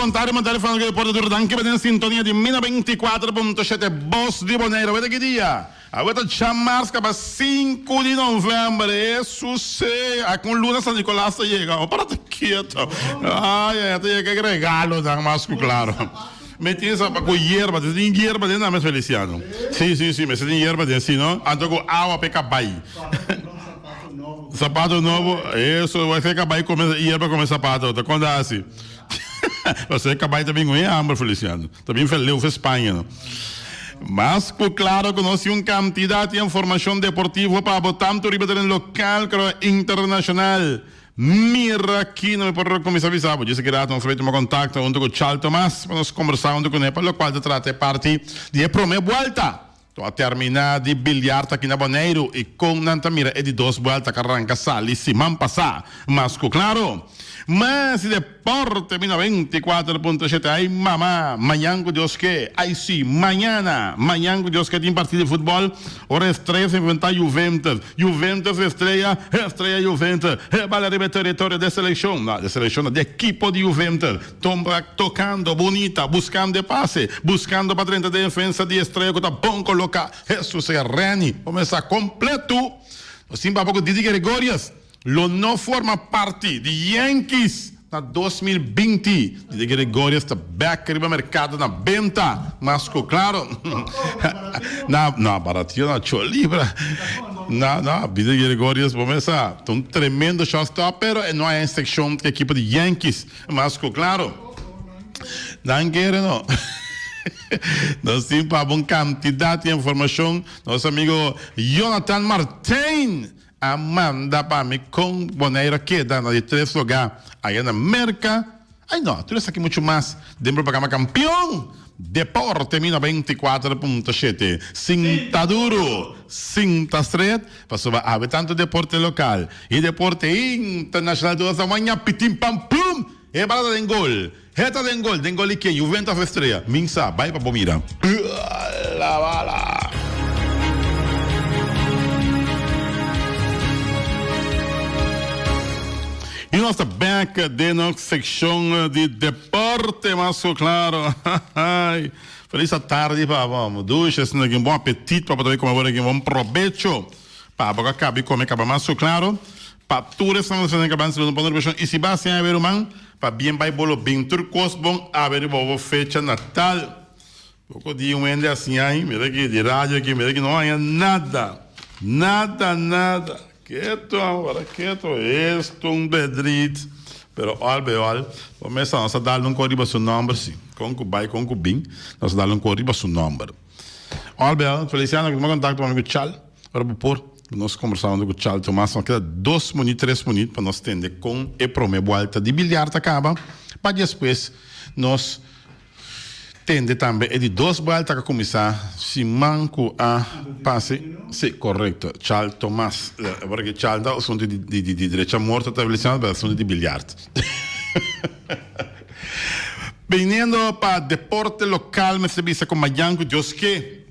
Bon tardi, bon tardi Franco Deporte tur danki pa den sintonia di mi 94.7 Bos di Bonaire. Awe ta ki dia? Awe ta djamars kaba 5 di november. Hesus e, aki un luna San Nicolas ta yega. O para ta kieto. Ay ay, ta yega e regalonan mas ku klaro. Mi tin sapa ku yerba, mester tin yerba den nan mes Feliciano. Si, si, si, mester tin yerba den, si no, anto ku awa pa e kabai. Sapato nobo, eso, wak e kabai kome yerba kome sapato, ta konta hasi. Pasobra e kabai ta bin ku e hamber Feliciano, ta bin feleu fe Spaña no. Mas ku klaro ku nos tin un kantidat di informashon deportivo pa bo tantu riba teren lokal komo internashonal. Mira aki no mi por kuminsá bisa bo. Djis aki rato nos ta bai tuma kontakto huntu ku Charles Tomas pa nos kombersá huntu kuné pa lokual ta trata e parti di e promé buelta ku a terminá di bilyart aki na Boneiru i kon nan ta mira e di dos buelta ku a ranka sali siman pasá. Mas ku klaro, mas di deporte mi 94.7 Ai mama, mañan ku Dios ke, ai si, mañana, mañan ku Dios ke tin partido di futbòl ora Estrella ta enfrentá Juventus. Juventus Estrella, Estrella Juventus, e bala riba e territorio de seleccion, no, de seleccion no, de ekipo di Juventus, Tombra tocando bunita, buscando e pase, buscando pa drenta den defensa di Estrella cu ta bon coloca, Jesus Reni comenzá completo, nos tin papia cu Didi Gregorius lo no forma parti di Yankees na 2020, Didi Gregorius ta bek riba mercado na benta, mas cu claro, na, no, baratio na ocho libra, no, no, Didi Gregorius bo mesa ta un tremendo shortstop, pero e no a seccion di ekipo di Yankees, mas cu claro, nan kere no. Nos tin pa bo un cantidad di informacion, nos amigo Jonathan Martijn A manda pa mi con Bonaire a keda na di tres lugar aya na Merca. Ay no, tur esaki mucho mas den programa Campeon Deporte mi 94.7. Sinta duro, sinta stret, pasobra awe tanto deporte local y deporte internacional tur esta maña pitin pam plum e bala ta den gol, he ta den gol, den gol di ken? Juventus of Estrella? Min sa, bay pa bo mira. La bala. Y nos ta back den nos seccion di deporte mas cu claro. Feliz atardi pa bo. Dushi asina aki un bon apetit pa bo ta bay come awor aki. Bon probecho pa bo cu a caba di come caba mas cu claro. Pa tur esnan cu ta den cabansa lo no pone rubashon y si ba haci awe ruman pa bien bay bo lo bin tur cos bon awe riba bo fecha natal. Poko di un hende así ay, mira aki di radio aki, mira aki no haya nada, nada, nada. Keto ahora, keto, esto un verdriet. Pero al bij al, bo mester nos a dal un kos riba su nomber si. Kon ku bai, kon ku bin, nos a dal un kos riba su nomber. Al bij al, Feliciano, tuma kontakto pa mi ku Chal, ora bo por. Nos kombersá huntu ku Chal Tomas, nos keda dos minüt, tres minüt pa nos tende kon e promé buelta di bilyar ta kaba, pa despues nos Tende tambe e di dos buelta ka kuminsá siman ku a pasa. Sí, korekto. Chal Tomas. Ora ke Chal ta asuntu di di di drecha morto ta Feliciano, pero asuntu di biljart. Biniendo pa deporte lokal mester bisa ku mañan ku Dios ke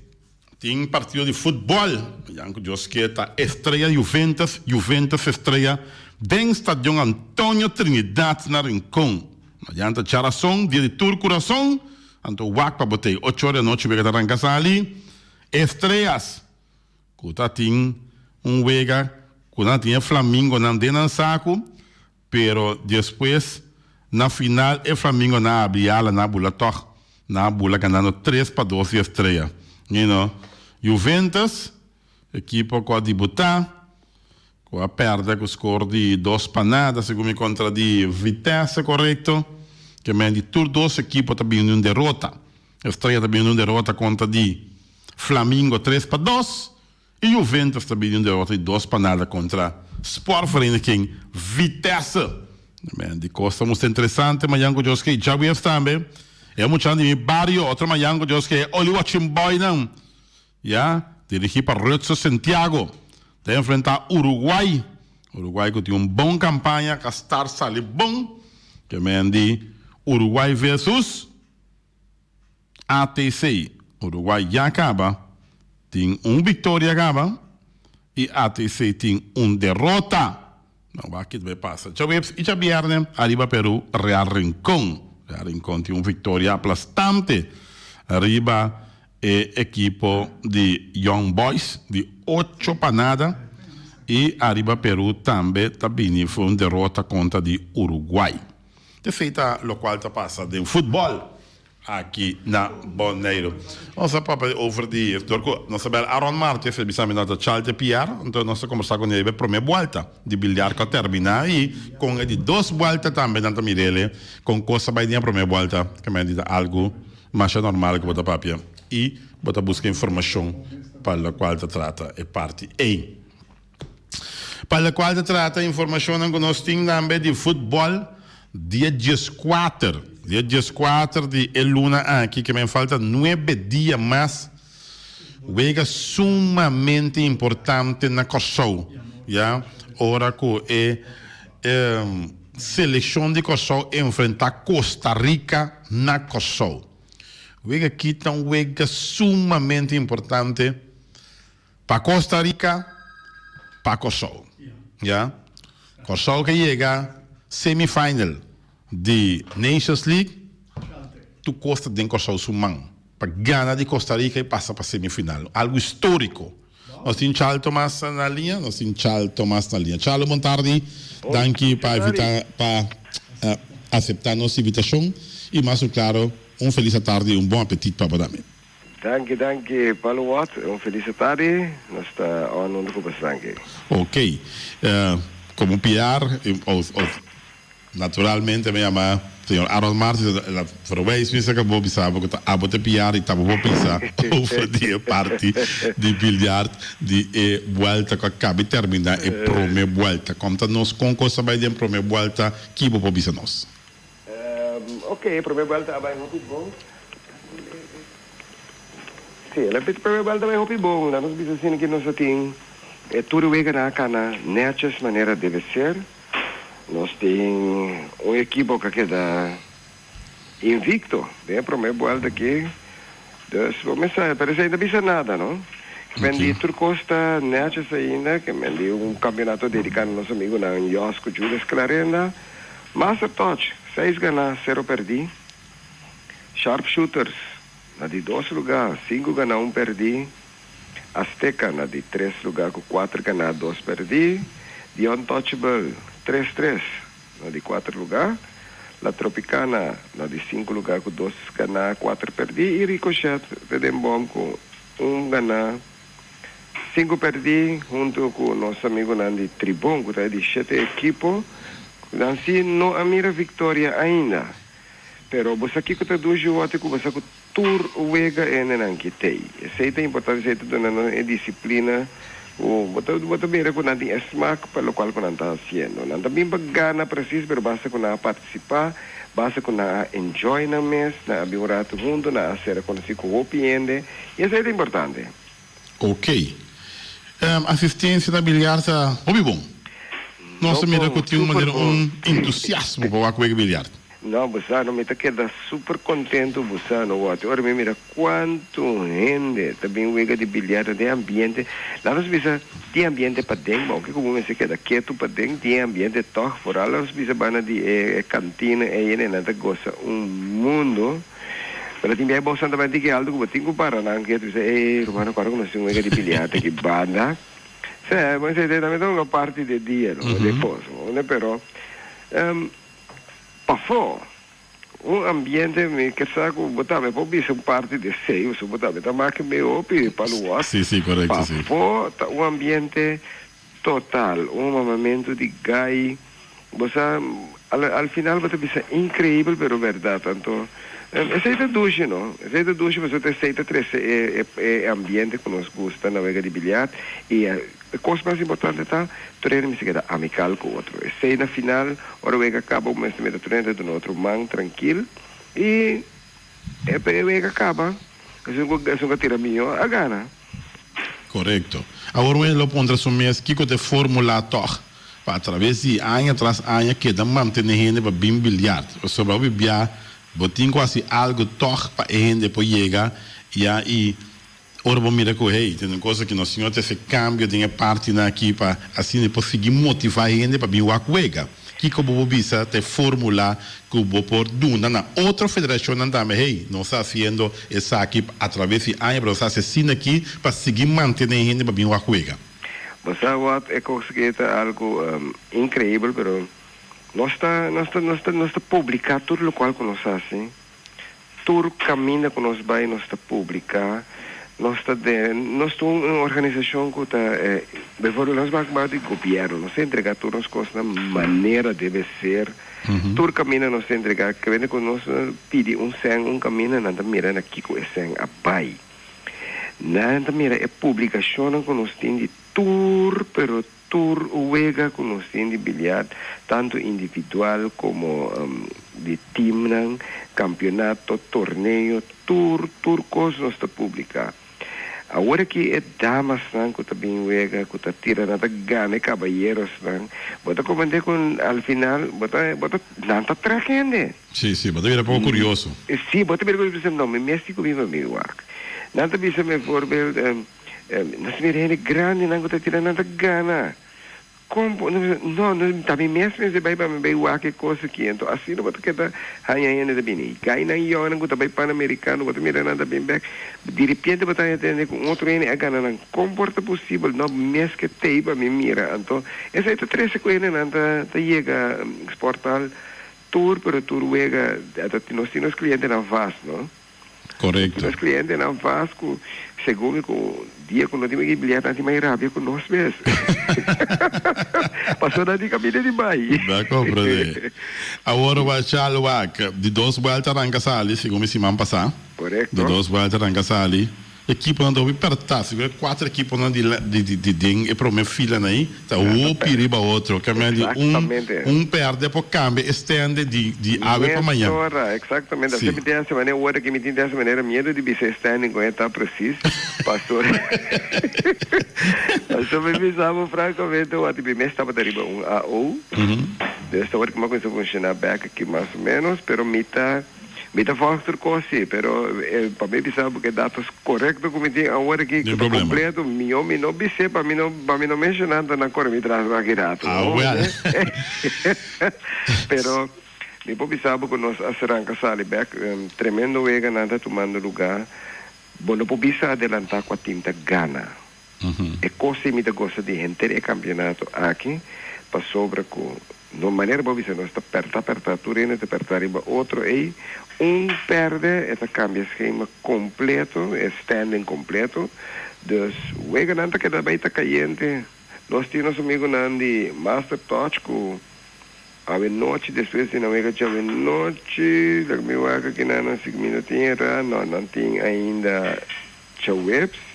tin partido di futbòl. Mañan ku Dios ke ta Estrella Juventus, Juventus Estrella den Stadion Antonio Trinidad na Rincon. Mañan ta djarason, dia di tur kurason, anto wak pa bo tei. Ocho or di anochi wega ta ranka sali. Estrellas ku ta tin un wega ku nan tin e flamingonan den nan saku, pero despues na final e flamingonan a abri ala, nan a bula tòg, nan a bula ganando 3-2 di Estrella. You know, Juventus, ekipo ku a debutá. Ku a pèrdè ku skor di dos pa nada segun mi kontra di Vitesse korekto. Ke men di tur dos ekipo ta bini un derota. Estrella ta bini un derota kontra di Flamingo 3-2 i Juventus ta bini un derota di 2-0 kontra Sportvereniging Vitesse. Men di kos ta mustra interesante mañan ku Dios ke djaweps tambe e muchanan di mi bario otro mañan ku Dios ke e Oliwachin boynan. Ya, dirigí pa Rutser Santiago, ta enfrentá Uruguay. Uruguay ku tin un bon kampaña, ka start sali bon. Ke men di Uruguay versus ATC. Uruguay ya kaba tin un viktoria kaba i ATC tin un derota. Nan wak kit bai pasa djaweps i djabièrnè ariba Peru Real Rincon. Real Rincon tin un victoria aplastante riba e ekipo di Young Boys di ocho pa nada y ariba Peru tambe ta bini for un derota contra di Uruguay. Esey ta locual ta pasa den futbol aki na Boneiru. Nos a papia over di dor cu nos a bel Aaron Martes e bisa mi no ta Charles Pierre enton nos a combersa cu ne riba e prome buelta di biljar cu a termina y con e di dos buelta tambe nan ta mirele con cos a bay den e prome buelta ke men di ta algo masha normal cu bo ta papia y bo ta busca informacion pa locual ta trata e parti ey. Pa locual ta trata informacionnan cu nos tin tambe di futbol dia dieskuater, dia dieskuater di e luna aki ke men falta nuebe dia mas, wega sumamente importante na Kòrsou, ya, ora cu e seleccion di Kòrsou enfrenta Costa Rica na Kòrsou. Wega aki ta un wega sumamente importante. Pa Costa Rica, pa Kòrsou. Ya. Kòrsou ke yega semi-final di Nations League, tur kos ta den Kòrsou su man pa gana di Costa Rica i pasa pa semi-final. Algu históriko. Nos tin Charles Thomas na liña? Nos tin Charles Thomas na liña. Charles, bon tardi. Danki pa evita pa aseptá nos invitashon i mas ku klaro un felis atardi i un bon apetit pa bo tambe. Danki danki Palo Watt un felis atardi nos ta on hunto cu boso danki. Ok como PR of naturalmente mi yama señor Aaron Martis el a verwijs mi esaki bo bisa bo cu ta abo ta PR y ta bo por bisa over di e parti di biljart di e buelta cu a cabi termina e prome buelta com ta nos con cos a bay den prome buelta ki bo por bisa nos. Ok, e prome buelta a bai hopi bon. Sí, e prome buelta a bai hopi bon. Laat nos bisa asina ki nos a tin e tur e weganan a kana netjes manera debe ser. Nos tin un ekipo ku a keda invicto den e prome buelta aki. Dus bo mester sa, pero esei no bisa nada, no? Ke men di tur kos ta netjes ainda, ke men di un kampionato dediká na nos amigunan Jos ku Julius Clarenda. Master Touch, seis ganá, sero pèrdí. Sharpshooters, na di dos lugá, sinku ganá, un pèrdí. Azteca, na di tres lugá ku kuater ganá, dos pèrdí. The Untouchable, tres tres, na di kuater lugá. La Tropicana, na di sinku lugá ku dos ganá, kuater pèrdí. I Ricochet te den bòm ku un ganá. Sinku pèrdí huntu ku nos amigunan di Tribon ku ta e di shete ekipo. Nan si no a mira viktoria ainda. Pero bo sa kiko ta dushi wòte ku bo sa ku tur wega e hendenan ki tei. Esei ta importante, esei ta duna nan e disiplina ku bo ta bo ta mira ku nan tin e smak pa lokual ku nan ta hasiendo. Nan ta bin pa gana presis pero basta ku nan a partisipá, basta ku nan a enjoy nan mes, nan a bin un ratu huntu, nan a sera konosí ku hopi hende i esei ta importante. Ok. Asistencia na biljar ta hopi bon. Nos ta mira cu tin un manera un entusiasmo pa wak wega biljar. No, bo sa no, mi ta keda super contento bo sa no wòrdi ora mi mira cuanto hende ta bin wega di biljar den e ambiente. Laat nos bisa tin ambiente paden, ma ounke cu bo mester keda ketu paden tin e ambiente tog. Vooral laat nos bisa banda di e cantina ey en nan ta gosa un mundo. Pero tin biaha bosan ta bai tiki alto ku bo tin ku para nan ketu bisa ey rumannan kòrda ku nos tin wega di biliard aki banda. Sè, bo esei tambe ta hunga parti di e dia no, di e kos no, pero pafó un ambiente mi ke sa ku bo tambe por bisa un parti di esei pasobra bo tambe ta make medio hopi palu wòs. Sí, sí, korekto, sí. Pafó ta un ambiente total, un mamamentu di gai. Bo sa, al al final bo ta bisa increibel pero berdad. Anto, esey ta dushi no. Esey ta dushi pasobra esey ta trece e e ambiente cu nos gusta na wega di biliard. Y e cos mas importante ta, tur hende mester keda amical cu otro. Esey na final, ora wega caba bo mester mira tur hende ta duna otro man trankil y e wega caba. Esun cu esun cu a tira miyo a gana. Corecto. Awor un hende lo puntra su mes kico ta e formula tog pa atraves di aña tras aña keda mantene hende pa bin biljart. Pasobra hopi bia bo tin cu haci algo tog pa e hende por yega ya y ora bo mira cu hey tin un cosa cu nos señor ta haci cambio den e partinan aki pa asina e por sigui motiva hende pa bin wak wega. Kiko bo por bisa ta e formula ku bo por duna na otro federashonnan tambe, hey, nos ta hasiendo esaki atraves di aña, pero nos ta hasi asina aki pa sigui mantené hende pa bin wak wega. Bo sa wat e kos aki ta algu inkreibel, pero nos ta nos ta nos ta nos ta publiká tur lokual ku nos hasi. Tur kaminda ku nos bai nos ta publiká, nos ta den, nos ta un organisashon ku ta, beivoorbeeld nos bak bou di gobièrnu, nos ta entregá tur nos kosnan manera debe ser, tur kaminda nos ta entregá, kende ku nos pidi un sèn un kaminda nan ta mira na kiko e sèn a bai. Nan ta mira e publikashonnan ku nos tin di tur pero Tur wega ku nos tin di biliard, tantu individual komo di timnan, kampionato, torneo, tur, tur kos nos ta publiká. Awor aki e damasnan ku ta bin wega, ku ta tira, nan ta gana e kabayerosnan. Bo ta komprendé ku al final bo ta, bo ta, nan ta trèk hende. Sí, sí, bo ta bira poko kurioso. Sí, bo ta bira kurioso, bo bisa, no, mi mes tin ku bin pa mi wak. Nan ta bisa bijvoorbeeld. Nos mira hende grandinan ku ta tira nan ta gana. Kon por no no ta mi mes mester bai pa mi bai wak e kos aki. Anto asina bo ta keda haña hende ta bini. Gainan yònnan ku ta bai Panamericano bo ta mira nan ta bin bèk. Diripiente bo ta haña tende ku un otro hende a gana nan. Kon por ta posibel? No mes ke tei pa mi mira. Anto esei ta trese ku hendenan ta ta yega Sporthal tur pero tur wega. Nos tin nos klientenan vast no. Korekto. Nos klientenan vast ku segun mi ku dia ku no tin maki bilet nan tin mai rabia ku nos mes. Pasobra nan tin kaminda di bai. Bo a komprendé. Awor Wachal wak, di dos buelta ranka sali segun mi siman pasá. Korekto. Di dos buelta ranka sali. Ekiponan ta hopi pertá, sigur e kuater ekiponan di di di den e promé filanan ei ta hopi riba otro. Kambia di un un pèrdè por kambia e stènde di di awe pa mañan. Mesora, eksaktamente. Asina mi tin hasi manera, ora ki mi tin hasi manera miedu di bisa e standing kon e ta presis, pastor. Pasobra mi bisa bo frankamente wak mi mes tabata riba un AO, dus ta ora ki mi a kuminsá funshoná bèk aki mas o ménos, pero mi ta. Mi ta volg tur cos si, pero pa mi bisa bo ke datos corecto cu mi tin awor aki cu ta completo, mihor mi no bis'é pa mi no pa mi no menciona anto nan core mi tras aki rato, Ah, well. Pero mi por bisa bo cu nos a ranca sali bek, tremendo weganan ta tumando lugar, bo no por bisa adelanta cua team ta gana. E kos ei mi ta gosa di henter e kampionato aki, pasobra ku no manera bo bisa nos ta pèrtá pèrtá, tur hende ta pèrtá riba otro ei, un pèrdè e ta kambia skema kompleto, e standing kompleto, dus weganan ta keda bai ta kayente. Nos tin nos amigunan di Master Touch ku awe nochi despues di nan wega djawe nochi, laga mi wak aki nan nan si mi no tin erá, no nan tin ainda djaweps.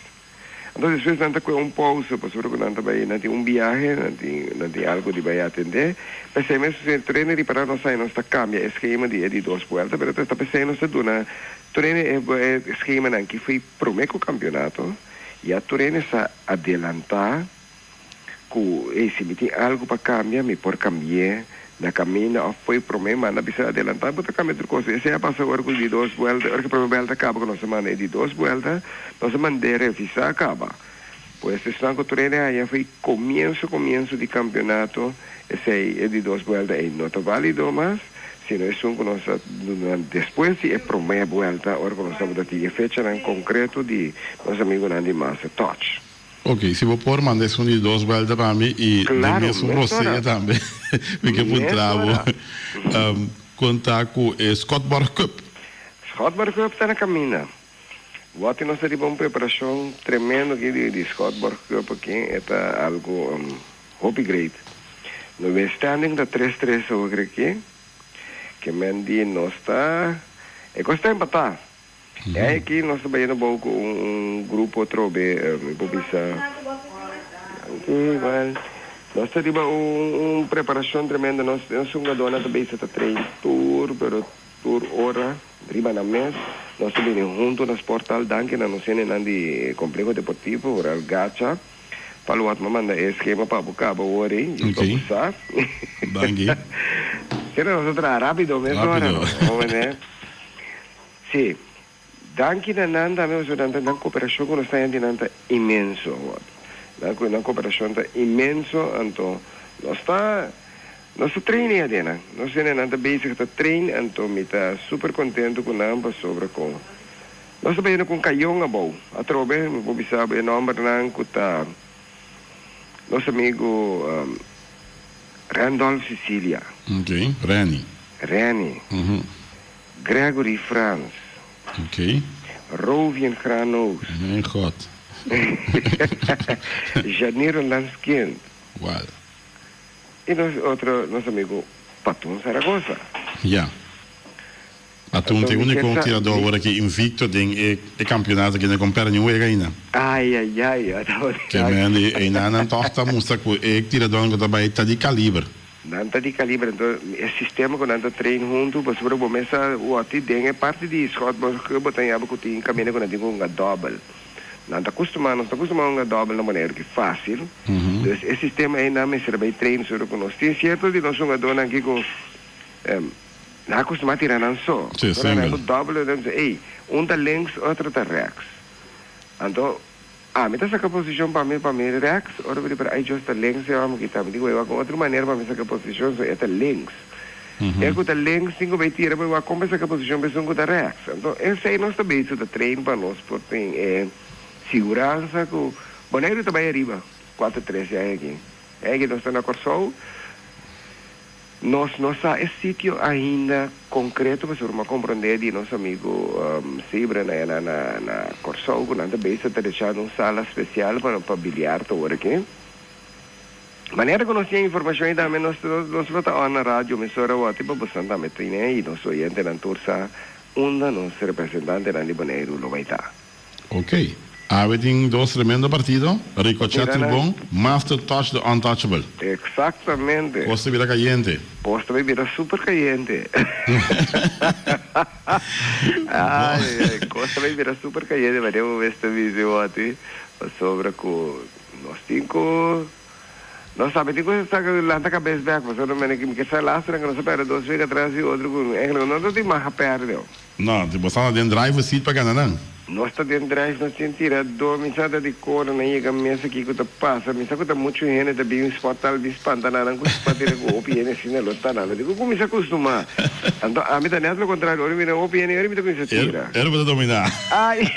Anto despues nan ta kue un pousa pasobra ku nan ta bai, nan tin un biahe, nan tin nan tin algu di bai atendé. P'esei mes e trainer ripará nos ai nos ta kambia e skema di e di dos buelta, pero ta p'esei nos ta duna trainer e e skemanan ki foi promé ku kampionato, ya trainer sa adelantá ku ey si mi tin algu pa kambia mi por kambi'é na kaminda òf fo'i promé manda bisa adelantá bo ta kambia tur kos. Esei a pasa ora ku di dos buelta ora ku e promé buelta kaba ku nos a manda e di dos buelta nos a mand'é revisá kaba. Pues esnan ku tur hende haña fo'i komienso komienso di kampionato esei e di dos buelta ey no ta válido mas sino esun ku nos a duna despues di e promé buelta ora ku nos tabata tin e fechanan konkreto di nos amigunan di Master Touch. Ok, si bo por manda esun di dos buelta pa mi y den mesun rosea tambe mi ke puntra bo con ta cu e Schotborg Cup. Schotborg Cup ta na caminda. Wati nos ta riba un preparacion tremendo aki di di Schotborg Cup aki, e ta algo hopi great. No e standing ta tres tres awor aki, ke men di nos ta e cos ta empata. E aña aki nos ta bayendo bou ku un un grupo atrobe, mi por bisa. Danki, igual. Nos ta riba un un preparashon tremendo. Nos nos hungadónan ta bisa ta train tur, pero tur ora riba nan mes. Nos ta bini huntu na Sporthal. Danki na nos hendenan di Complejo Deportivo, vooral Gacha. Paluat m'a manda e skema pa bo kaba awor ei, djis pa bo sa. Danki. Sera nos ta traha rápido mesora, no? Hobenè. Sí. Danki na nan tambe pasobra nan ta nan koperashon ku nos ta henti nan ta inmenso awor. Nan ku nan koperashon ta inmenso anto nos ta. Nos ta train ei aden. Nos hendenan ta bezig ta train anto mi ta super contento cu nan pasobra con nos ta bayendo cu un cayon abou. Atrobe mi por bisa bo e nombernan cu ta nos amigo Randolph Cecilia. Ok, Renny. Renny. Gregory Frans. Ok. Rovien Granoos. Mijn god. Janiro Lanskind. Wel. I nos otro, nos amigu Patun Zaragoza. Ya. Patun ta e úniko tiradó awor aki invicto den e e kampionato aki, no kon pèrdè niun wega ainda. Ai, ai, ai, a tabata Ke men di einanan tòg ta mustra ku e tiradónan ku ta bai ta di kaliber. Nan ta di kaliber, anto e sistema ku nan ta train huntu, pasobra bo mes sa wòrdi den e parti di schot bo bo ta yaba ku tin kaminda ku nan tin ku hunga dòbel. Nan ta kustumá, nos ta kustumá hunga dòbel na Boneiru ki fásil. Dus e sistema ei nan mester a bai train suru ku nos. Tin sierto di nos hungadónan aki ku nan a kustumá tira nan so. Sí, Ora nan single. ku dòbel nan bisa ey, un ta links, otro ta rèks. Anto ami ta saka posishon pa mi pa mi rèks, ora mi di pero ay Dios ta links e hòmber kita. Mi di wak un otro manera pa mi saka posishon so e ta links. E ku ta links tin ku bai tira bai wak kon pa saka posishon pa esun ku ta rèks. Anto esei nos ta bezig ta train pa nos por tin e siguransa ku Boneiru ta bai ariba kuater tres e aña aki. E aña aki nos ta na Kòrsou. Nos no sa e sitio ainda konkreto pasobra mi a komprondé di nos amigu Sibren aya na na Kòrsou ku nan ta bezig ta rechando un sala spesial pa pa biliar ta ora aki. Manera ku nos tin e informashon ei tambe nos nos lo ta on na radio emisora wòrdu pa bosan tambe tene i nos oyentenan tur sa unda nos representantenan di Boneiru lo bai ta. Ok. Awe tin dos tremendo partido, Ricochet Mira nan. Tribon, Master Touch the Untouchable. Exactamente. Kos ta bira kayente. Kos ta bai bira super kayente. Ai ai, kos ta bai bira super kayente, manera bo mester bisa wòrdu pasobra ku Nos tin ku nos tambe tin ku saka lanta kabes bek pasobra mene ki mi ke sa lastra ku nos a pèrdè dos wega tras di otro ku eigenlijk no ta tin mag a pèrdè. No, bo sa na den driver seat pa gana nan. Nos ta den drive nos tin tira dor mi sa ta di kore nan yega mesa kiko ta pasa mi sa ku ta muchu hende ta bin spot tal bin spanta nan nan ku spot tira ku hopi hende asina lo ta nan lo tin ku kuminsa kustumá anto ami ta net lo kontrario ora mi mira hopi hende ora mi ta kuminsa tira. Ora bo ta dominá. Ai.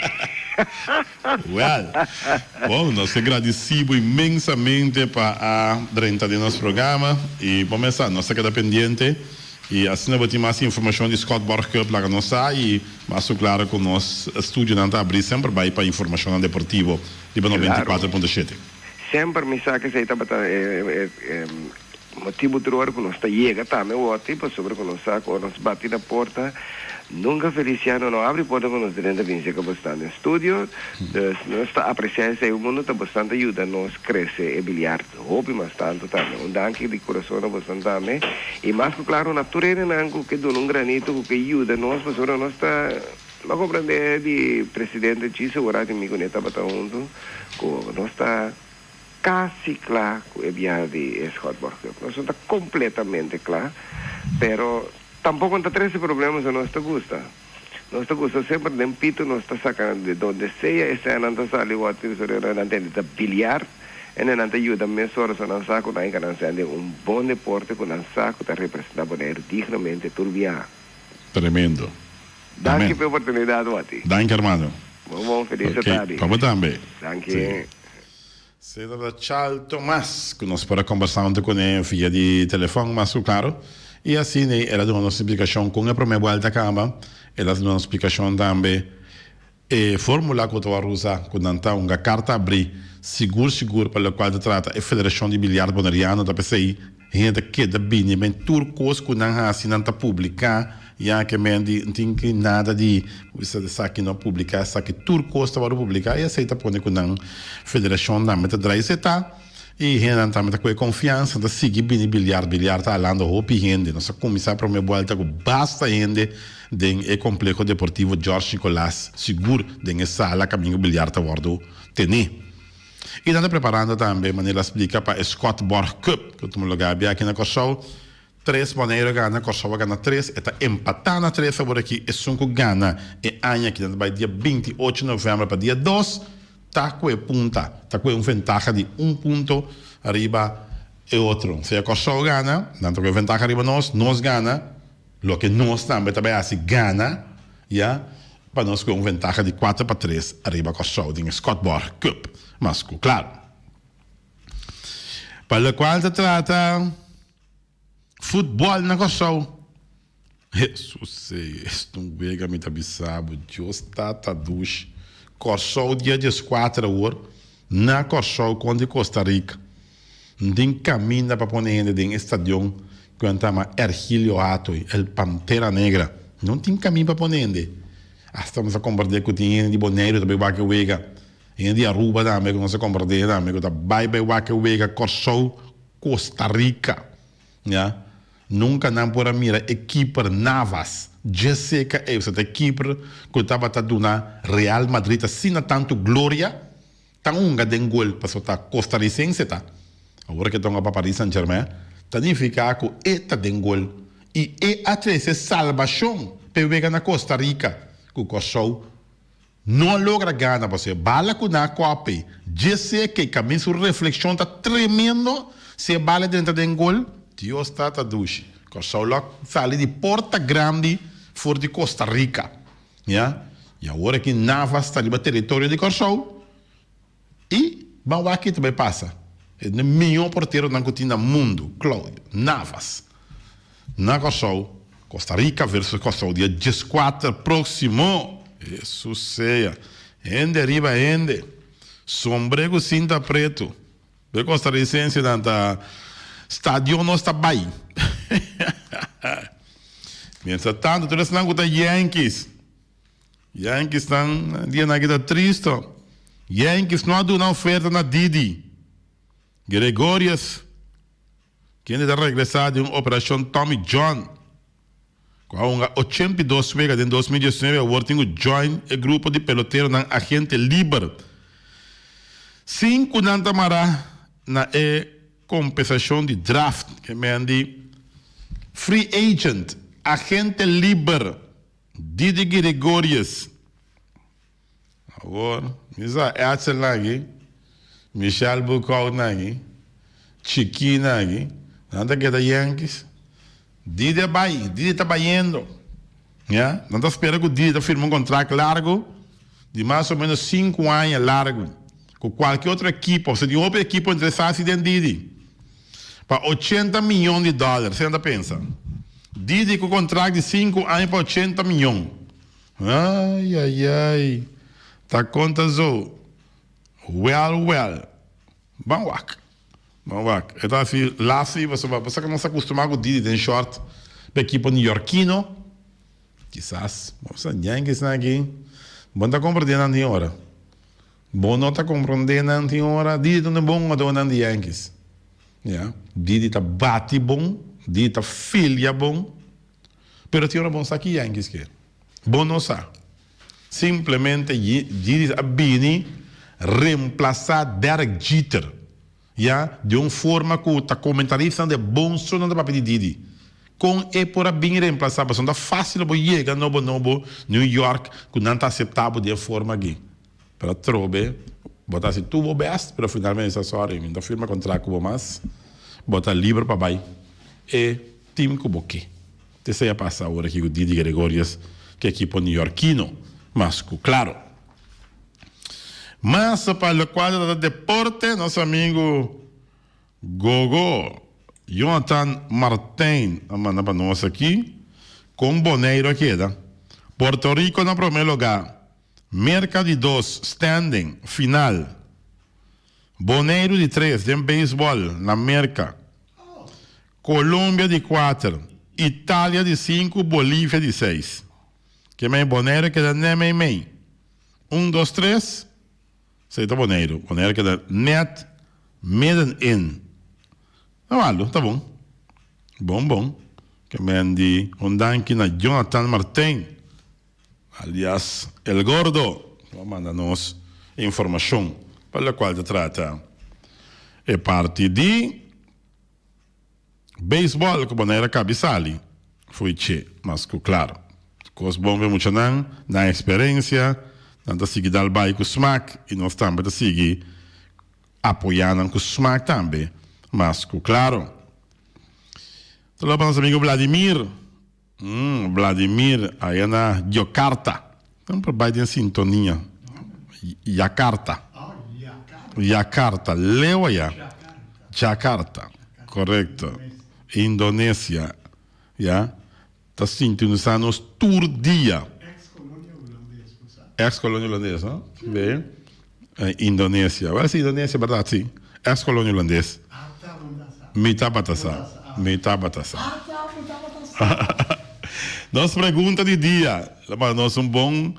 Well, bon, nos ta gradisí bo inmensamente pa a drenta den nos programa y bo mes sa, nos ta keda pendiente y asina bo tin mas informacion di Scott Borg Cup laga nos sa y mas cu claro cu nos studionan ta abrí semper bay pa informacionnan deportivo riba 94.7. Semper mi sa cu esey tabata e Motibu tur ora ku nos ta yega tambe wòrdu pasobra ku nos sa ku ora nos bati na porta nunka Feliciano no abri porta pa nos drenta bin seka bosnan den studio. Dus nos ta apresiá esei un mundu ta bosnan ta yuda nos krese e biliard hopi mas tantu tambe. Un danki di kurason na bosnan tambe i mas ku klaro na tur hendenan ku ke duna un granito ku ke yuda nos pasobra nos ta M'a komprendé di presidente Chiso ora di mi kuné tabata huntu ku nos ta Casi cla cu e biaha di e Schotborg Cup. Nos no ta completamente cla, pero tampoco no ta trece problema so nos ta gusta. Nos ta gusta semper den pito nos ta saca de donde sea e senan ta sali word tin so nan tende ta biliar en nan ta yuda mesora so nan sa cu nan e nan den un bon deporte cu nan sa cu ta representa Bonaire dignamente tur biaha. Tremendo. Danki pa e oportunidad Watty. Danki hermano. Bon bon feliz Ok, tardi. pa bo tambe. Danki. Sí. Senator Charles Thomas, ku nos por a kombersá huntu kuné via di telefòn mas ku klaro. I asina el a duna nos splikashon kon e promé buèlta kaba. El a duna nos splikashon tambe e fórmula ku ta wòrdu usá, ku nan ta hunga karta abrí sigur sigur pa lokual ta trata e Federashon di Biliard Boneriano ta p'esei Hende ta keda bini men tur kos ku nan hasi nan ta publiká ya ke men di no tin ki nada di bisa esaki no publiká esaki tur kos ta wòrdu publiká i esei ta pone ku nan federashon tambe ta drai seta i hendenan tambe ta kohe konfiansa ta sigui bini biliar biliar ta halando hopi hende nos a kuminsá prome buelta ku basta hende den e kompleho deportivo George Nicolaas sigur den e sala kaminda ku biliar ta wòrdu tene. I nan ta preparando tambe, manera el a splika, pa e Scott Borg Cup ku ta tuma lugá bia aki na Kòrsou. Tres Boneiru a gana, Kòrsou a gana tres, e ta empatá na tres awor aki. Esun ku gana e aña aki nan ta bai dia 28 novèmber pa dia dos, ta ku e punta, ta ku e un ventaha di un punto riba. e otro. Sea Kòrsou gana, nan ta ku e ventaha riba nos, nos gana, loke nos tambe ta bai hasi gana, ya, pa nos ku un ventaha di 4-3 riba Kòrsou den e Skotborg Cup. Mas ku klaro. Pa lokual ta trata futbòl na Kòrsou, Hesus ey, un wega mi ta bisa bo, Dios tata dushi. Kòrsou dia 14 awor, na Kòrsou kontra Costa Rica. N tin kaminda pa pone hende den e stadion ku nan ta yama Ergilio Hato, El Pantera Negra. No tin kaminda pa pone hende. Asta nos a komprendé ku tin hende di Boneiru ta bai wak e wega. Hende di Aruba tambe ku nos a komprendé tambe ku ta bai bai wak e wega Kòrsou, Costa Rica. Ya. Nunka nan por a mira e keeper Navas. Dje seka ei, ta e keeper ku tabata duna Real Madrid asina tantu gloria, ta hunga den gol pasobra ta kostarisense ta. Awor ke ta hunga pa Paris Saint Germain, ta nifiká ku e ta den gol i e a trese salbashon p'e wega na Costa Rica ku Kòrsou No a logra gana pasobra e bala ku nan a kope dje seke i kamin su reflekshon ta tremendo si e bala drenta den gol Dios tata dushi Kòrsou lo a sali di porta grandi for di Costa Rica ya i awor aki Navas ta riba teritorio di Kòrsou I ban wak ki ta bai pasa. E un mihó porteronan ku tin na mundu, Claudio Navas. Na Kòrsou, Costa Rica versus Kòrsou dia 14 próksimo. Hesus sea. Hende riba hende. Sombré ku sinta pretu. E kostarisensenan ta stadion nos ta bai. Mientras tanto tur esnan ku ta Yankees. Yankeesnan dianan aki ta tristo. Yankees no a duna oferta na Didi Gregorius, kende ta regresa di un operashon Tommy John, ku a hunga 82 wega den 2019, awor tin ku join e grupo di peloteronan agente liber sin ku nan ta mara na e kompensashon di draft, ke men di free agent, agente liber. Didi Gregorius. Awor, mi sa Edsel nan aki, Michel Boekhoudt nan aki, Chiki nan aki, nan ta keda Yankees. Didi a bai, Didi ta bayendo. Ya, nan ta spera ku Didi ta firma un kontrakt largu di mas o menos sinku aña largu ku kualke otro ekipo. Pasobra tin hopi ekipo interesá si den Didi. Pa 80 miyon di dòler, esei nan ta pensa. Didi ku kontrakt di sinku aña pa 80 miyon. Ai ai ai, ta konta zo. Wèl wèl. Ban wak. Ban wak. E ta hasi lasi pasobra bo sa ku nos a kustumá ku Didi den shòrt pa ekipo neyorkino. Kisas, bo sa Yankees nan aki, bo no ta komprendé nan tin ora. Bo no ta komprondé nan tin ora. Didi ta un bon hungadónan di Yankees. Ya. Didi ta bati bon, Didi ta filia bon. Pero tin ora bo no sa ki Yankees ke. Bo no sa. Simplemente Didi a bini remplasá Derek Jeter. Ya, di un forma ku ta komentaristanan di bon so nan ta papia di Didi. Kon e por a bin remplasá? Pasobra no ta fásil bo yega nobo nobo New York ku nan ta aseptá bo di e forma aki. Pero atrobe bo ta hasi tur bo bèst, pero finalmente sa sòri, mi no ta firma kontrakt ku bo mas, bo ta liber pa bai e tim ku bo ke. Esei a pasa awor aki ku Didi Gregorius ku ekipo neyorkino, mas ku klaro. Mas pa lokual ta trata deporte, nos amigu Gogo Jonathan Martijn a manda pa nos aki kon Boneiru a keda. Puerto Rico na promé lugá, Merka di dos, standing, final. Boneiru di tres den beisbòl na Merka. Colombia di kuater, Italia di sinku, Bolivia di seis. Ke mei Boneiru keda nèt mei mei. Un, dos, tres, esei ta Boneiru. Boneiru keda nèt middenin. Ta malu, ta bon. Bon, bon. Ke men di un danki na Jonathan Martijn, alias El Gordo, ku a manda nos informashon pa lokual ta trata e parti di Beisbòl ku Bonaire a kabi sali fo'i che mas ku klaro. Kos bon p'e muchanan, nan eksperensia, nan ta sigui dal bai ku smak i nos tambe ta sigui apoyá nan ku smak tambe. Mas ku klaro. Saludo pa nos amigo Vladimir. Mm, Vladimir, aya na Jakarta. Semper bai den sintonia. Jakarta. Jakarta, leu aya. Jakarta, korekto. Indonesia, ya. Ta sintonisa nos tur dia. Ex kolonia hulandes, no? Be. Indonesia. Wel si Indonesia, berdad, si. Ex kolonia hulandes. Mi tabata sa. Mi tabata sa. Nos pregunta di dia. Lo manda nos un bon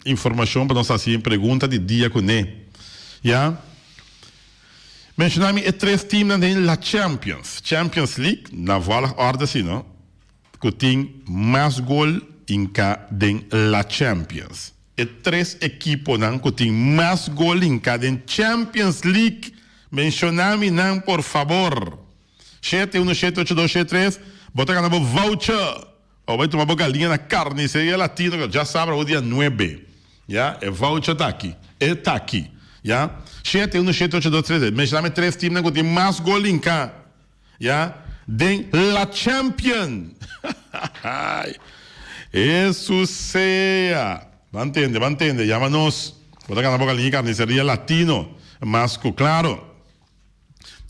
informacion pa nos haci pregunta di dia cune. Ya. Menciona mi e tres teamnan den La Champions, Champions League, na volgorde si no, cu tin mas gol hinca den La Champions. E tres equiponan cu tin mas gol hinca den Champions League, menciona mi nan por fabor. Shete uno shete ocho dos shete tres, bo ta gana bo voucher pa bo bai tuma bo galiña na Carniceria Latino cu djasabra awo dia nuebe. Ya, e voucher ta aki. E ta aki. Ya. Shete uno shete ocho dos tres. Menshoná mi tres teamnan ku tin mas gol hinká. Ya. Den La Champion. Hesus sea. Ban tende, ban tende. Yama nos. Bo ta gana bo galiña Carniceria Latino. Mas ku klaro.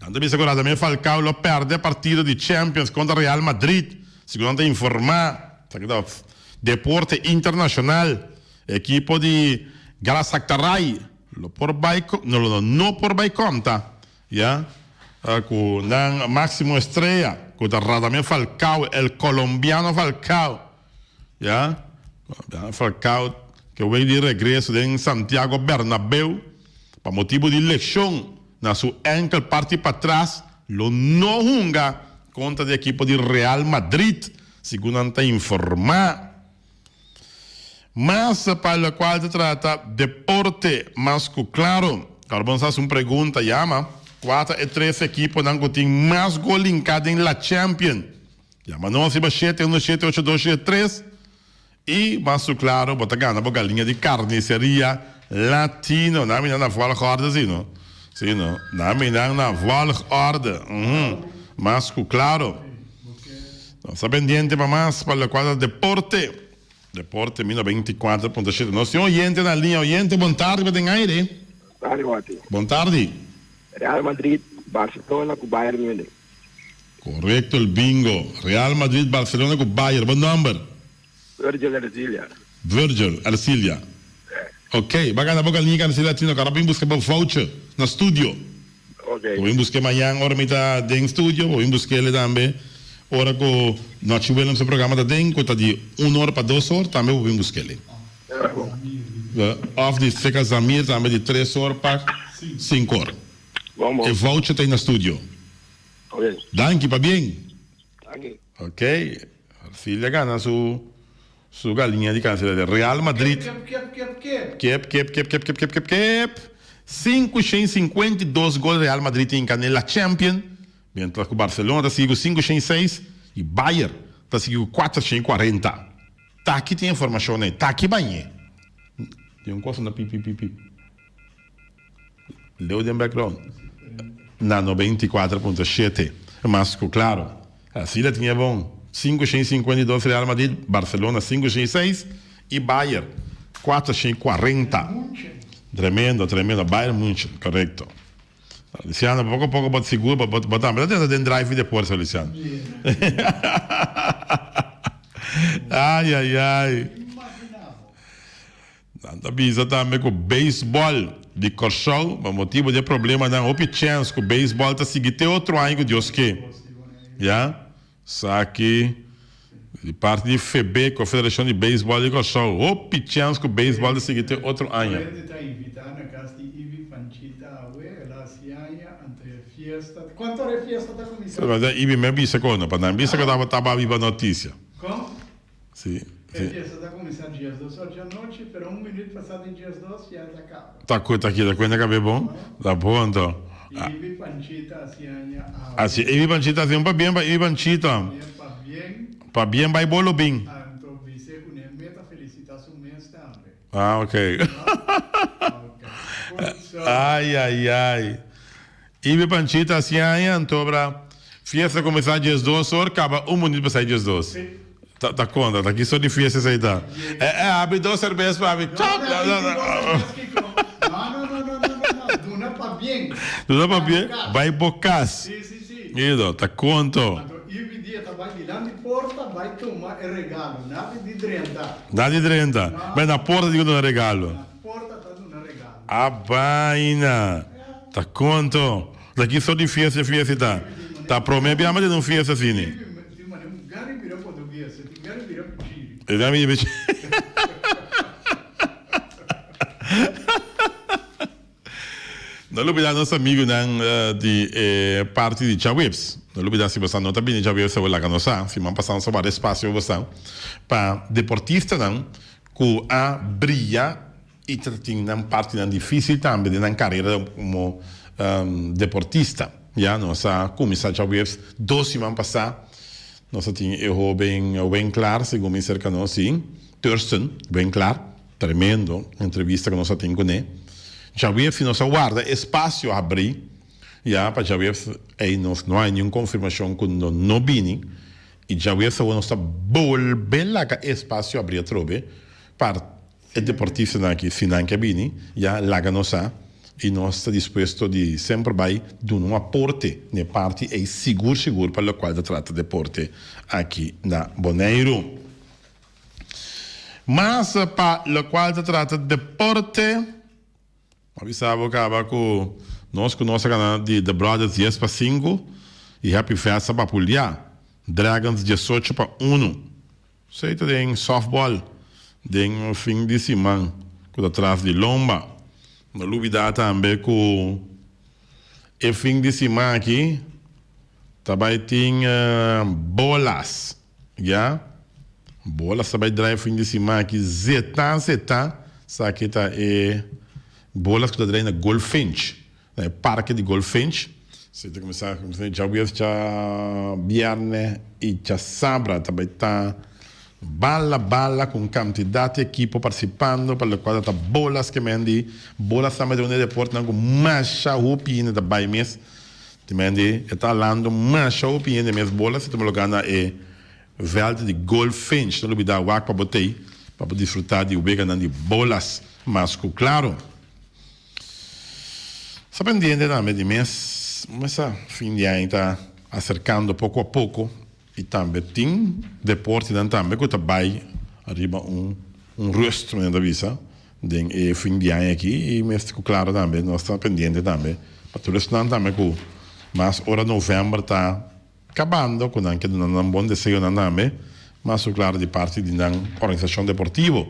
Nan ta bisa ku Radamel Falcao lo pèrdè partido di Champions kontra Real Madrid, segun nan ta informá. Esaki ta deporte internashonal. Ekipo di Galatasaray lo por bai no lo no por bai konta ya ku nan máksimo estrea ku ta Radamel Falcao, el kolombiano Falcao. Ya, Falcao ke wei di regreso den Santiago Bernabeu pa motibu di lekshon na su enkel parti patras lo no hunga kontra di ekipo di Real Madrid, segun nan ta informa. Mas pa lokual ta trata deporte mas ku klaro. Awor bo nos hasi un pregunta, yama, kua ta e tres ekiponan ku tin mas gol hinká den La Champion? Yama nos riba shete uno shete ocho dos shete tres y mas su claro bo ta gana bo galiña di carniceria Latino. Nan mi nan na volgorde si no? Si no? Nan mi nan na volgorde. Uhum. Mas cu claro. Nos ta pendiente pa mas pa locual ta deporte. Deporte mi 94.7. Nos tin oyente na liña. Oyente, bon tardi bo den aire. Tardi, Watty. Bon tardi. Real Madrid, Barcelona cu Bayern Munich. Correcto el bingo. Real Madrid, Barcelona cu Bayern. Bo nomber? Virgil Ercilia. Virgil Ercilia. Ok, ba gana bo galiña Carniceria Latino cu ahora bo bin busca bo voucher na studio. Ok. Bo bin busque mañan ora mi ta den studio, bo bin busquele tambe ora cu Nochi Willems su programa ta den cu ta di un or pa dos or tambe bo bin busquele. Of di Seca Zamir tambe di tres or pa cinco or. Bon bon. E voucher ta na studio. Ok. Danki, pabien. Danki. Ok, Arcilia gana su su galiña di cancela de Real Madrid. Kep, kep, kep, kep. Kep, kep, kep, kep, kep, kep, kep, kep. 552 gol Real Madrid tin gana la Champion, mientras cu Barcelona ta sigui cu 506 y Bayern ta sigui cu 440. Taki tin informacion ey, taki bañe. Tin un cosa na pip pip pip pip. Leu den background na 94.7 mas cu claro. Así la tin e bon. 552 Real Madrid, Barcelona 506 y Bayern 440. Tremendo, tremendo. Bayern Munchen, correcto. Luciano, poco poco bo ta sigur, bo bo tambe ta den drive di deporte, Luciano. Ay, ay, ay. Nan ta bisa tambe ku beisbòl di Kòrsou pa motibu di e problemanan hopi chèns ku beisbòl ta sigui te otro aña ku Dios ke. Ya, esaki di parti di Febeko, Federashon di Beisbòl di Kòrsou, hopi chèns ku beisbòl ta sigui te otro aña. Wendy ta invitá na kas di Ibi Panchita awe, el a hasi aña, anto e fiesta, kuantu ora e fiesta ta kuminsá? Ibi mi a bisa ku no, pa nan bisa ku tabata biba notisia. Kon? Sí, E sí. fiesta ta kuminsá diesdos or djanochi, pero un minuut pasá di diesdos ya ta kaba. Ta ku ta keda kuenta kab'é bon? Ta bon anto. Ibi Panchita hasi aña awe. Asi Ibi Panchita hasi un pabien pa Ibi Panchita. Pabien, pabien. Pabien bai bolo bin. Anto bis'é ku n'e meta felisitá su mes tambe. Ah, ok. No? Ok. Goed zo. Ai, ai, ai. Ibe Panchita hasi aña anto bra fiesta kuminsá diesdos or kaba un minüt pasá diesdos. Ta ta konta ta ki sort di fiesta esei ta. E e habri dos serbes pa mi. No, no, no, no, no, no, no, no, no, duna pabien. Duna pabien, bai bo kas. Si, si, si. Ido, ta konto. Anto Ibi di e ta bai dilanti porta bai tuma e regalo, nadi di drenta. Nadi drenta, bai na porta di ku duna regalo. Na porta ta duna regalo. A baina. Ta konto. Ta ki sort di fiesta e fiesta ta? Ta prome biaha mi ta un fiesta asini. E gana bira pichiri. No lubida nos amigunan di e parti di djaweps. No lubida si boso no ta bini djaweps awor laga nos sa. Siman pasa nos a warda espasio pa boso pa deportistanan ku a bria I ta tin nan partinan difícil tambe den nan carera como deportista. Ya, nos a cuminsa djaweps dos siman pasá. Nos a tin e hoben Winklaar, segun mi cerca nos, sí, Thurston Winklaar, tremendo entrevista cu nos a tin cuné. Djaweps si nos a warda espacio habrí, ya, pa djaweps ey nos no hay niun confirmacion cu lo no bini. I djaweps awor nos ta bolbe laga espacio habrí atrobe pa E deportistanan aki, si nan ke bini, ya laga nos sa i nos ta dispuesto di semper bai duna un aporte na e parti ei sigur sigur pa lokual ta trata deporte aki na Boneiru. Mas pa lokual ta trata deporte, a bisa bo kaba ku nos ku nos a gana di The Brothers 10-5 i Happy Fest a bapulia Dragons 18-1. Esei ta den softball den fin di siman ku ta tras di lomba. No lubidá tambe ku e fin di siman aki ta bai tin bolas, ya. Bolas ta bai drai fin di siman aki zetá zetá. Esaki ta e bolas ku ta drai na Goldfinch. Na e parke di Goldfinch. Si ta kuminsá djaweves, djabièrnè i djasabra ta bai ta bala bala ku un kantidat di ekipo partisipando pa lokual ta ta bolas ke men di bolas tambe ta un di e deportenan ku masha hopi hende ta bai mes. Ti men di e ta alando masha hopi hende mes bolas i ta logra na e vèlt di Goldfinch. No lubidá wak pa bo tei pa bo disfrutá di weganan di bolas mas ku klaro. Sa pendiente tambe di mes mesa fin di aña ta aserkando poko a poko i tambe tin deportenan tambe ku ta bai ariba un un rust manera ta bisa den e fin di aña aki i mes ku klaro tambe nos ta pendiente tambe pa tur esnan tambe ku mas ora november ta Kabando ku nan ke duna nan bon deseonan tambe, mas su klaro di parti di nan organisashon deportivo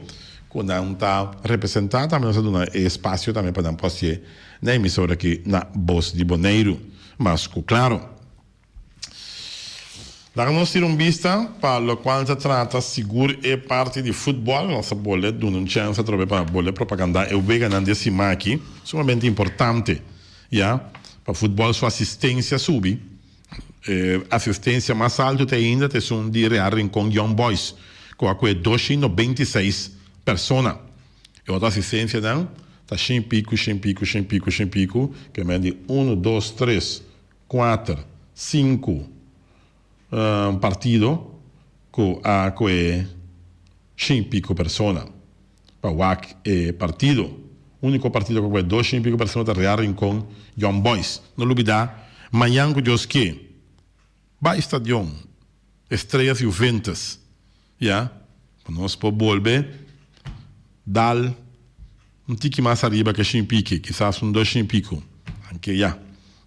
ku nan ta representá tambe nos a duna e espasio tambe pa nan por hasié na emisora aki na Bos di Boneiru. Mas ku klaro. Laga nos tira un bista pa lokual ta trata sigur e parti di futbòl. Nos a bolbe duna un chèns atrobe pa bolbe propagandá e weganan di e siman aki, sumamente importante ya pa futbòl su asistensia subi. E asistencia mas alto te ainda ta esun di Real Rincon Young Boys cu a cue 296 persona. E otro asistencianan ta shen pico, shen pico, shen pico, shen pico, ke men di uno, dos, tres, cuater, cinco partido cu a cue shen pico persona pa wak e partido. Unico partido cu a cue 200 y pico persona ta Real Rincon Young Boys. No lubida, mañan cu Dios ke, bai stadion Estrellas Juventus, ya, pa nos por bolbe dal un tiki mas ariba ke shen piki, kisas un 200 y pico. Anke ya,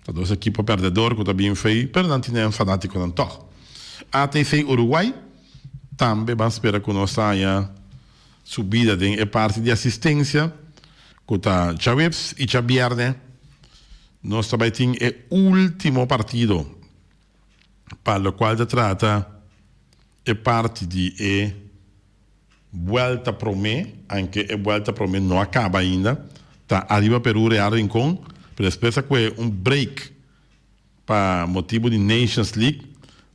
ta dos ekipo perdedor cu ta bien fei, pero nan tin nan fanaticonan tog. ATC Uruguay tambe ban spera cu nos ta haña subida den e parti di asistencia cu ta djaweps y djabierne. Nos ta bay tin e ultimo partido pa locual ta trata e parti di e buelta prome, anke e buelta prome no a caba ainda, ta Arriba Peru Real Rincon, pero despues a coge un break pa motibo di Nations League,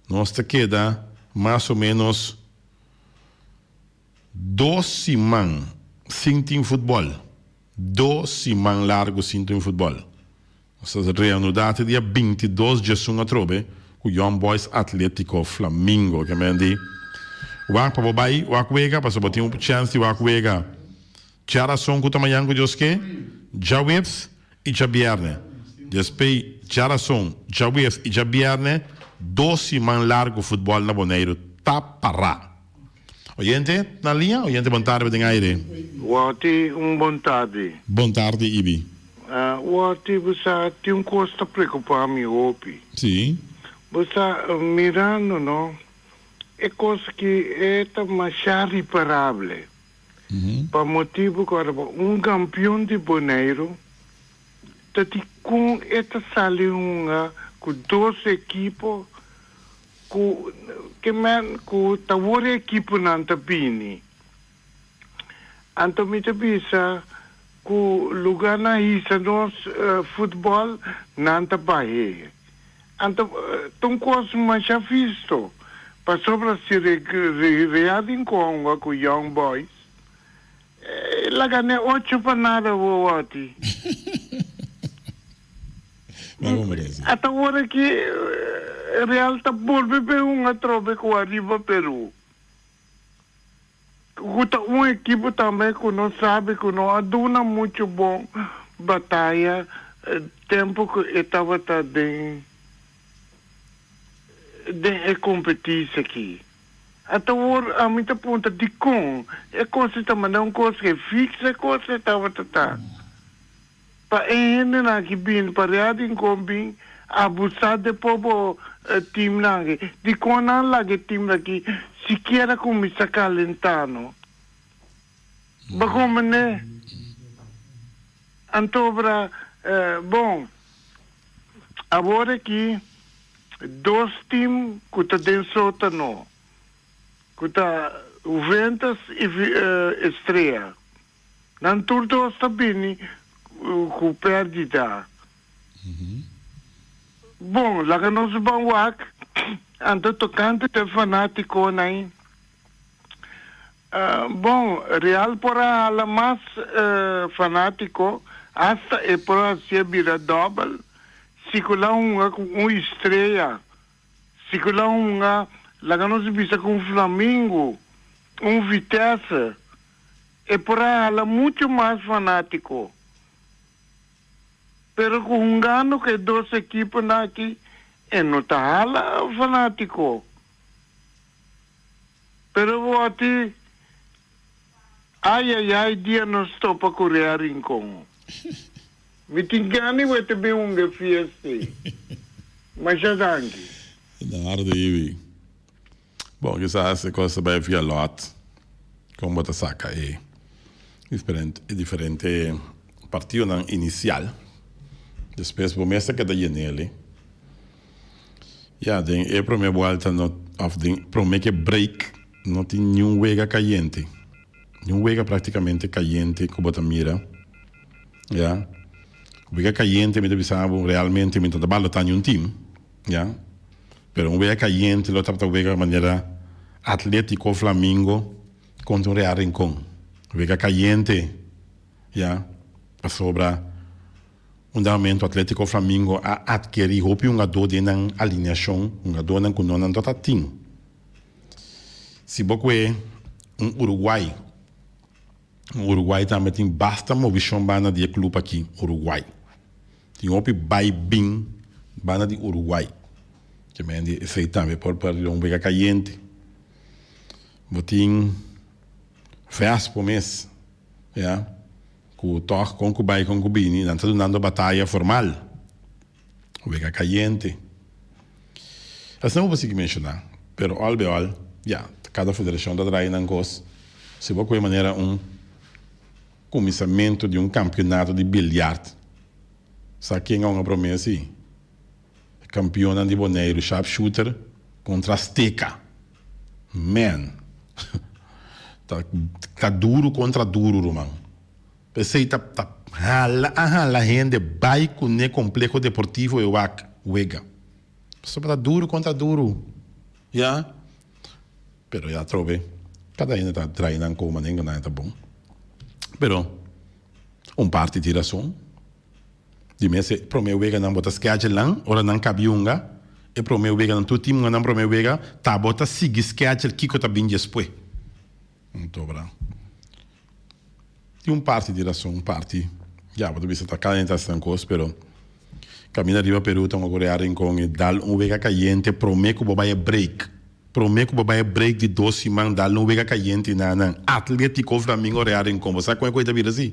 nos ta keda mas o menos dos siman sin tin futbol, dos siman largo sin tin futbol. Nos ta reanudá te dia 22 djesun atrobe ku Young Boys Atletico Flamingo. Ke men di wak pa bo bai wak wega pasobra bo tin un chèns di wak wega djarason ku ta mañan ku Dios ke, djaweps i djabièrnè. Despei djarason, djaweps i djabièrnè dos siman largu futbòl na Boneiru ta pará. Oyente na liña, oyente bon tarde den aire. Wòti un bon tardi. Bon tardi Ibi. Wòti bo sa tin un kos ta preokupa mi hopi. Si. Bo sa mirando no e kos ki e ta masha riparable. Pa motibu ku ora un kampion di Boneiru ta di kon e ta sali hunga ku dos ekipo Ku ke men ku ta wor e ekiponan ta bini. Anto mi ta bisa ku luga nan hisa nos futbòl nan ta bah'é. Anto ta un kos masha visto pasobra si Real Rincon hunga ku Young Boys e laga ne ocho pa nada wowòti. Ata ora ki Real ta bolbe bay hunga atrobe ku Arriba Peru, ku ta un ekipo tambe ku nos sabi ku no a duna muchu bon bataya tempu ku e tabata den den e kompetisi aki. Ata awor ami ta puntra dikon e kos ta manda un kos ke fiks e kos e tabata ta. Pa e hendenan ki bin pa Real Rincon bin abusá de pobo teamnan aki. Dikon nan laga e team aki sikiera kuminsá kalentá no? Bo komprendé? Antobra, bon, awor aki dos team ku ta den sótano, ku ta Juventus i Estrella. Nan tur dos ta bini ku pèrdida. Bon, laga nos ban wak anto tokante e fanátikonan. Bon, Real por a hala mas fanátiko, asta e por hasié bira dòbel si ku la hunga ku un istrea. Si ku la hunga, laga nos bisa ku un Flamingo, un Vitesse. E por a hala mucho mas fanatico. Pero cu hungando cu e dos equiponan aki e no ta hala fanatico. Pero bo a ti ay ay ay dia nos topa cu Real Rincon. Mi tin gana di wete bin hunga e fiesta ey. Masha danki. Na harde Iwi. Bon, kisas e kos ta bai via lòt, kon bo ta saka e diferente e diferente partidonan inisial. Despues bo mes ta keda yen'el. Ya, den e promé buelta no òf den promé ke break no tin niun wega kayente. Niun wega praktikamente kayente ku bo ta mira. Ya, wega kayente mi ta bisa bo realmente mi no ta balotá niun team. Ya. Pero un wega cayente lo tabata wega manera Atletico Flamingo contra un Real Rincon. Wega cayente, ya, pasobra un dado momento Atletico Flamingo a adkeri hopi hungador den nan alineacion, hungadornan cu no nan tabata tin. Si bo cue un Uruguay, un Uruguay tambe tin basta movicion banda di e club aki, Uruguay. Tin hopi bai bin banda di Uruguay. Ke men di esei tambe por por un wega kayente. Bo tin Vespo mes, ya, ku tòg kon ku bai kon ku bini nan ta dunando bataya formal. Wega kayente. Asina bo por sigui menshoná, pero òl be òl, ya, kada federashon ta traha nan kos. Si bo kohe manera un. Kuminsamentu di un kampionato di biljart. Sa ken a hunga promé si? E kampionnan di Boneiru, Sharpshooter kontra Azteca. Man! Ta ta duru kontra duru ruman. P'esei ta ta hala a hala hende bai kuné kompleho deportivo e wak wega. Pasobra ta duru kontra duru. Ya. Pero ya atrobe kada hende ta trae nan koma den ku nan ta bon. Pero un parti tin rason. Di mes e prome weganan bo ta schedule nan ora nan kabi hunga e prome weganan tur team hunga nan prome wega ta bo ta sigui schedule kiko ta bin despues. Anto bra tin un parti di rason un parti ya bo ta bisa ta kalenta esnan kos pero kaminda riba Peru ta un okorea Rincon e dal un wega kayente prome ku bo bai e break prome ku bo bai e break di dos siman dal un wega kayente na nan Atletico Flamingo Real Rincon bo sa kon e koi ta bira si.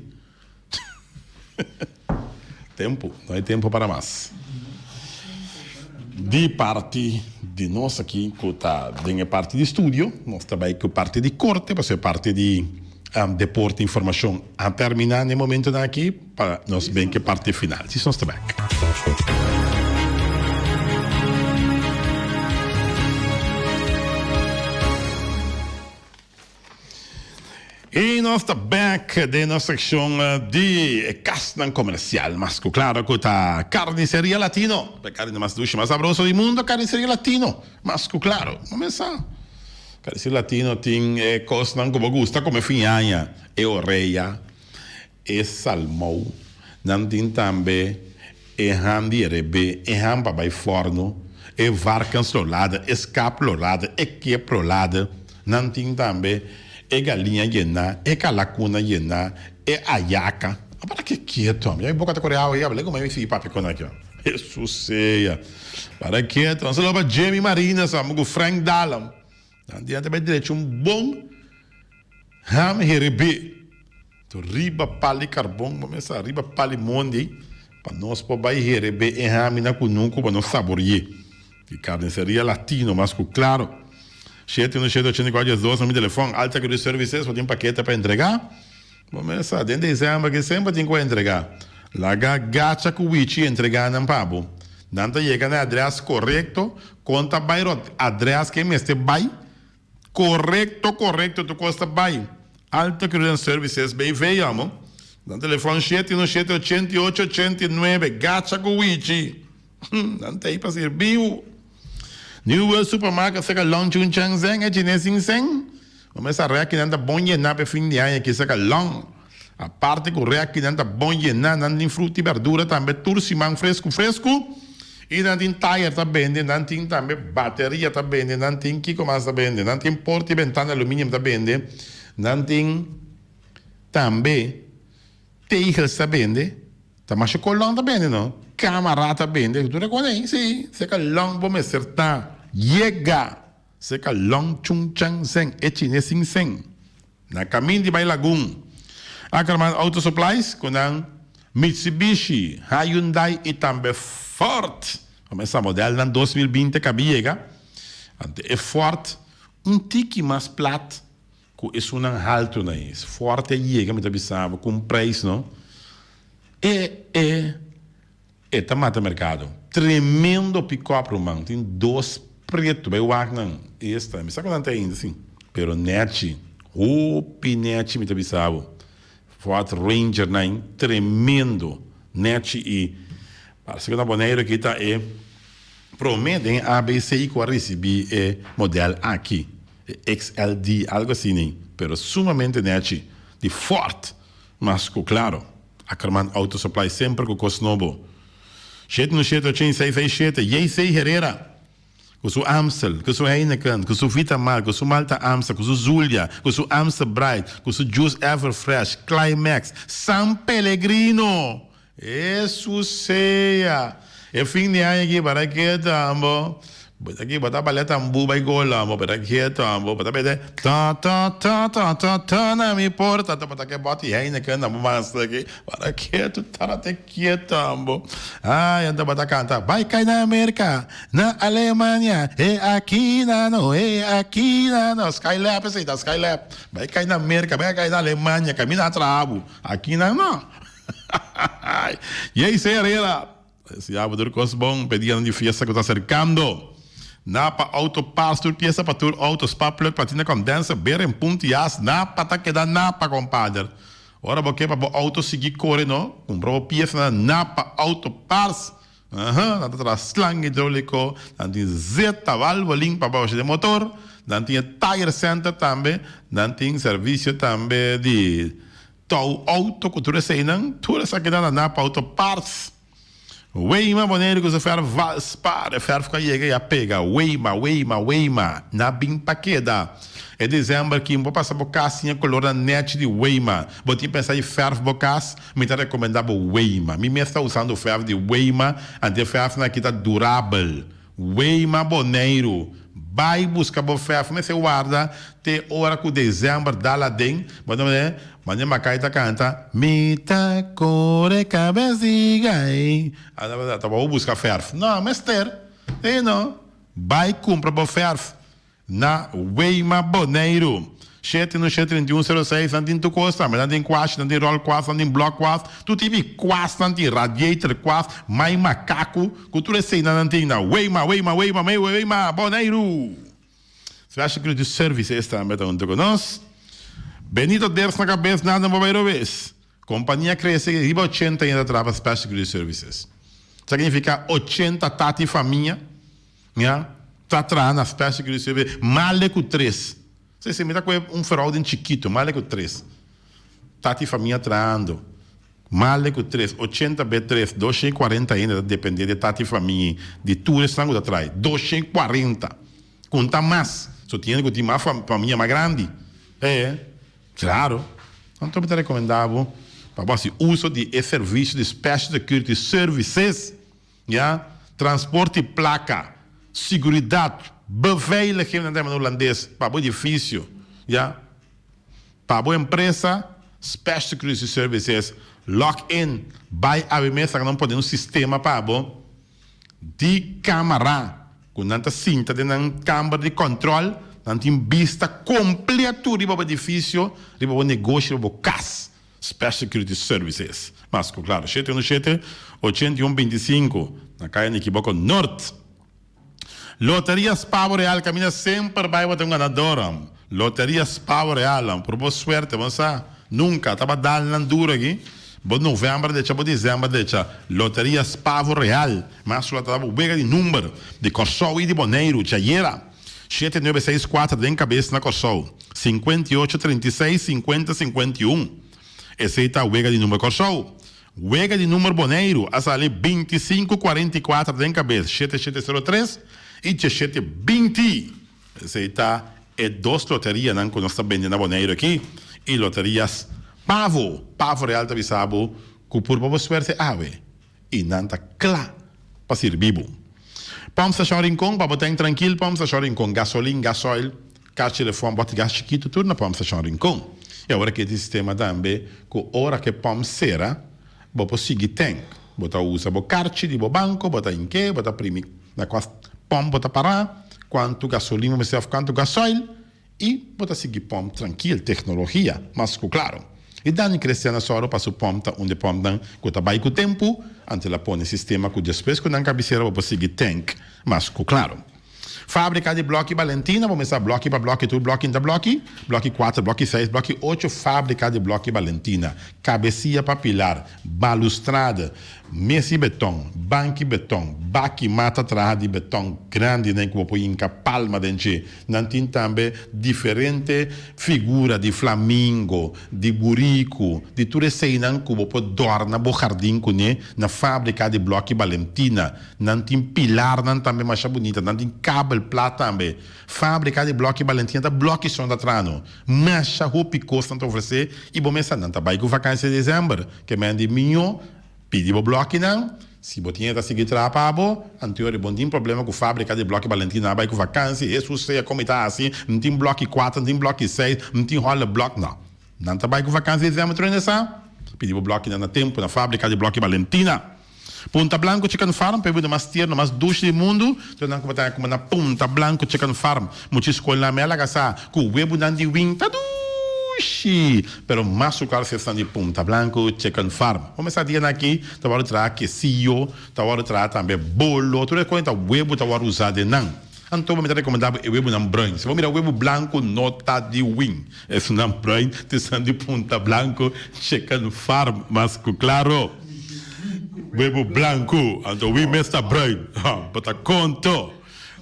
Tempu, no hay tempo para mas. Di parti di nos aki ku ta den e parti di studio, nos ta bai ku parti di korte pasobra e parti di deporte informashon a terminá na e momentonan aki pa nos ben ku e parti final. Si nos ta bek. I nos ta bek den nos sekshon di e kasnan komersial. Mas ku klaro ku ta Carniceria Latino. E karni mas dushi, mas sabroso di mundo, Carniceria Latino. Mas ku klaro. No mesa. Carniceria Latino tin e kosnan ku bo gusta kome fin aña. E oreya, e salmou. Nan tin tambe e ham di erebé, e ham pa bai fòrnu, e varkensrolade, e skaprolade, e keprolade. Nan tin tambe e galiña yená, e kalakuna yená, e ayaka. A para ke ketu ami. Ya mi boka ta kore awa ya. Bale kuma mi sigui papia kon aki. Hesus sea. Para ketu. Nan saluda pa Jamie Marinas amo ku Frank Dalam. Nan tin nan ta bai drecha un bon ham herebé. To riba pal di karbon bo mester riba pal di mondi pa nos por bai herebé e hami na kunuku pa nos saborié. Di Carniceria Latino mas ku klaro. 717 84 12 na mi telefòn. Alta Cruz Services bo tin pakete pa entregá? Bo mester den desèmber aki semper tin ku entregá. Laga Gacha ku Wichi entregá nan pa bo. Nan ta yega na e adrès korekto. Kon ta bai rònt adrès ke mester bai? Korekto korekto tur kos ta bai. Alta Cruz Services BV amo. Nan telefòn 717 88 89 Gacha ku Wichi. Nan ta ei pa sirbi bo. New World Supermarket saka Long Chun Chang Zeng e chines sin sen. Bo mester rèkinan ta bon yená pa e fin di aña aki saka Long. Aparte ku rèkinan ta bon yená nan tin fruta i bèrdura tambe tur siman fresku fresku. I nan tin tayer ta bende, nan tin tambe bateria ta bende, nan tin kiko mas ta bende, nan tin porta i bentana aluminium ta bende, nan tin tambe tegels ta bende. Ta masha kolon ta bende no. Camara ta bende. Tur e kos ei si. Seka long bo mester ta yega. Seka long chung chang seng e chine sing seng. Na kamin di bai Lagun. Ackerman Auto Supplies ku nan Mitsubishi, Hyundai i tambe Ford. Kumesa modelnan 2020 kabi yega. Anto e Ford un tiki mas plat. Ku esunnan haltu na es forte a yega mi ta bisa bo ku un prijs no e e e ta mata merkado tremendo pikòp ruman tin dos pretu bai wak nan esta mi sa ku nan ta ainda si pero nechi hopi nechi mi ta bisa bo Ford Ranger nan tremendo nechi i parse ku na Boneiru aki ta e prome den ABC ku a risibi e model aki. E XLD, algo asina, pero sumamente nechi, di Ford, mas cu claro. Ackerman Auto Supply semper cu cos nobo. 717 8667, JC Herrera, cu su Amstel, cu su Heineken, cu su Vitamalt, cu su Malta Amstel, cu su Zulia, cu su Amstel Bright, cu su Juice Ever Fresh, Climax, San Pellegrino! Hesus sea! E fin di aña aki para ketu ambo. Bo ta aki bo ta balia tambú bai gola ambo pero ketu ambo. Bo ta bete ta ta ta ta ta ta na mi porta ta bo ta ke bòti Heineken na bo masta aki. Para ketu tarate ketu ambo. Ay anto bo ta kanta bai kai na Merka, na Alemania, e aki na no, e aki na no. Skylab esei ta Skylab. Bai kai na Merka, bai kai na Alemania, kaminda a traha bo. Aki na no. Jay Herrera, si abo tur kos bon p'e dianan di fiesta ku ta aserkando. Napa Auto Parts tur piesa pa tur auto, spark plug, platina condenser, beren, punt i as. Napa ta keda Napa, kompader. Ora bo ke pa bo auto sigui kore no, kumpra bo piesa na Napa Auto Parts. Aha, nan ta traha slang hidroliko, nan tin zeta, valvolin pa bashi den motor, nan tin e tire center tambe, nan tin servisio tambe di Tou auto cu tur eseinan, tur esakinan a na pa auto parts. Weima Boneiru ku su fèrf Valspar, e fèrf ku a yega i a pega. Weima, Weima, Weima, na bin pa keda. E desèmber ki bo pasa bo kas sin e kolornan nèchi di Weima, bo tin pensa di fèrf bo kas? Mi ta rekomendá bo Weima. Mi mes ta usando fèrf di Weima, anto e fèrfnan aki ta durabel. Weima Boneiru, bai buska bo fèrf mester warda te ora ku desèmber dal aden, bo ta mira manera Makai ta kanta, Mi ta kore kabes di gai, ta bo buska fèrf. No, mester, e no, bai kumpra bo fèrf. Na Weima Boneiru. Shete no shete 31 06 nan tin tur kos tambe nan tin kwashi nan tin ròl kwas nan tin blòk kwas tur tipo di kwas nan tin radiator kwas mai makaku ku tur eseinan nan tin na Weima Weima Weima Weima Weima Boneiru Special Security Services tambe ta huntu ku nos Benito Ders na kabes nada no por bai robes Kompania krese riba 80 aña ta traha pa Special Security Services sa significa 80 tati famia. Ya, ta traha na Special Security Service male ku tres. Si, si, mi ta kohe un verhouding chikito, male ku tres. Tati famia trahando, male ku tres, 80 be tres, 240 hende ta depende di tati famia, di tur esnan ku ta traha. 240! Konta mas, so tin hende ku tin mas famia mas grandi. E, klaro. Anto mi ta rekomenda bo pa bo hasi uso di e servisio di Special Security Services. Ya, transporte plaka, siguridat, beveiliging nan ta yama na hulandes, pa bo edifisio, ya, pa bo empresa, Special Security Services, log in, bai awe mes laga nan pone un sistema pa bo di kamara ku nan ta sinta den nan kamber di kòntròl, nan tin bista kompleto riba bo edifisio, riba bo negoshi, riba bo kas. Special Security Services. Mas ku klaro, shete unu shete, 81 25, na kaya Nikiboko Noord. Loteria Spavo Real kaminda semper bai bo ta un ganador. Loteria Spavo Real, por bo suerte, bo sa, nunka taba dal nan duro aki. Bo november decha, bo december decha. Loteria Spavo Real, mas ku ta bo wega di number di Kòrsou i di Boneiru, djayera. Shete nuebe seis kuater den kabes na Kòrsou, 58 36 50 51. Esei ta wega di number Kòrsou. Wega di number Boneiru a sali 25 44 den kabes, shete shete sero tres i djeshete 20. Esei ta e dos loterianan ku nos ta bende na Boneiru aki. I loteria Pavo, Pavo Real ta bisa bo ku purba bo suerte awe. i nan ta kla pa sirbi bo. Pòmp Stashon Rincon pa bo ten trankil Pòmp Stashon Rincon Gasolin, gasoil, kach telefòn, bòt gas chikitu tur na Pòmp Stashon Rincon. I awor aki tin sistema tambe ku ora ku e pòmp sera bo por sigui tank. Bo ta usa bo karchi di bo banko, bo ta hink'é, bo ta primi na kua pòmp bo ta pará, kuantu gasolin bo mester òf kuantu gasoil. I bo ta sigui pòmp trankil, teknologia, mas ku klaro. I Dani Crestian a sòru pa su pòmp ta un di pòmpnan ku ta bai ku tempu, anto el a pone sistema ku despues ku nan kabisera bo por sigui tènk mas ku klaro. Fábrika di blòki Balentina, bo mester blòki pa blòki, tur blòki ta blòki, blòki kuater, blòki seis, blòki ocho, Fábrika di blòki Balentina, kabesia pa pilar, balustrade, Mesi beton, banki beton, baki mata traha di beton grandinan ku bo por hinka palma den dje. Nan tin tambe diferente figura di flamingo, di buriku, di tur eseinan ku bo por dòrna bo hardin kuné na fábrika di blòki Balentina. Nan tin pilarnan tambe masha bunita, nan tin kabel plat tambe. Fábrika di blòki Balentina ta blòki son ta traha no. Masha hopi kos nan ta ofresé i bo mester nan ta bai ku vakansia di desèmber. Ke men di miño, pidi bo blòkinan, si bo tin e ta sigui traha pa bo, anto bo no tin problema ku fábrika di blòki Balentina a bai ku vakansi, Hesus sea kon mi ta hasi, N tin blòki kuater, N tin blòki seis, N tin hòle blòk, no. Nan ta bai ku vakansi di desèmber tur sa, pidi bo blòkinan na tempu na fábrika di blòki Balentina. Punta Blanco Chicken Farm, pa e bida mas tierno, mas dushi di mundu, tur nan ku bo ta haña kuma na Punta Blanco Chicken Farm. Mucha skolnan mi a laga sa ku webunan di win ta dushi, pero mas ku klar si esnan di Punta Blanco Chicken Farm. Bo mester dia nan aki ta wòrdu traha kesiyo, ta wòrdu traha tambe bolo, tur e kos ta webu ta wòrdu usa den nan. Anto bo mi ta rekomendá bo e webunan bruin. Si bo mira webu blanku no ta di win. Esunnan bruin ta esunnan di Punta Blanco Chicken Farm mas ku klaro. Webu blanku anto win mes ta bruin. Bo ta konto.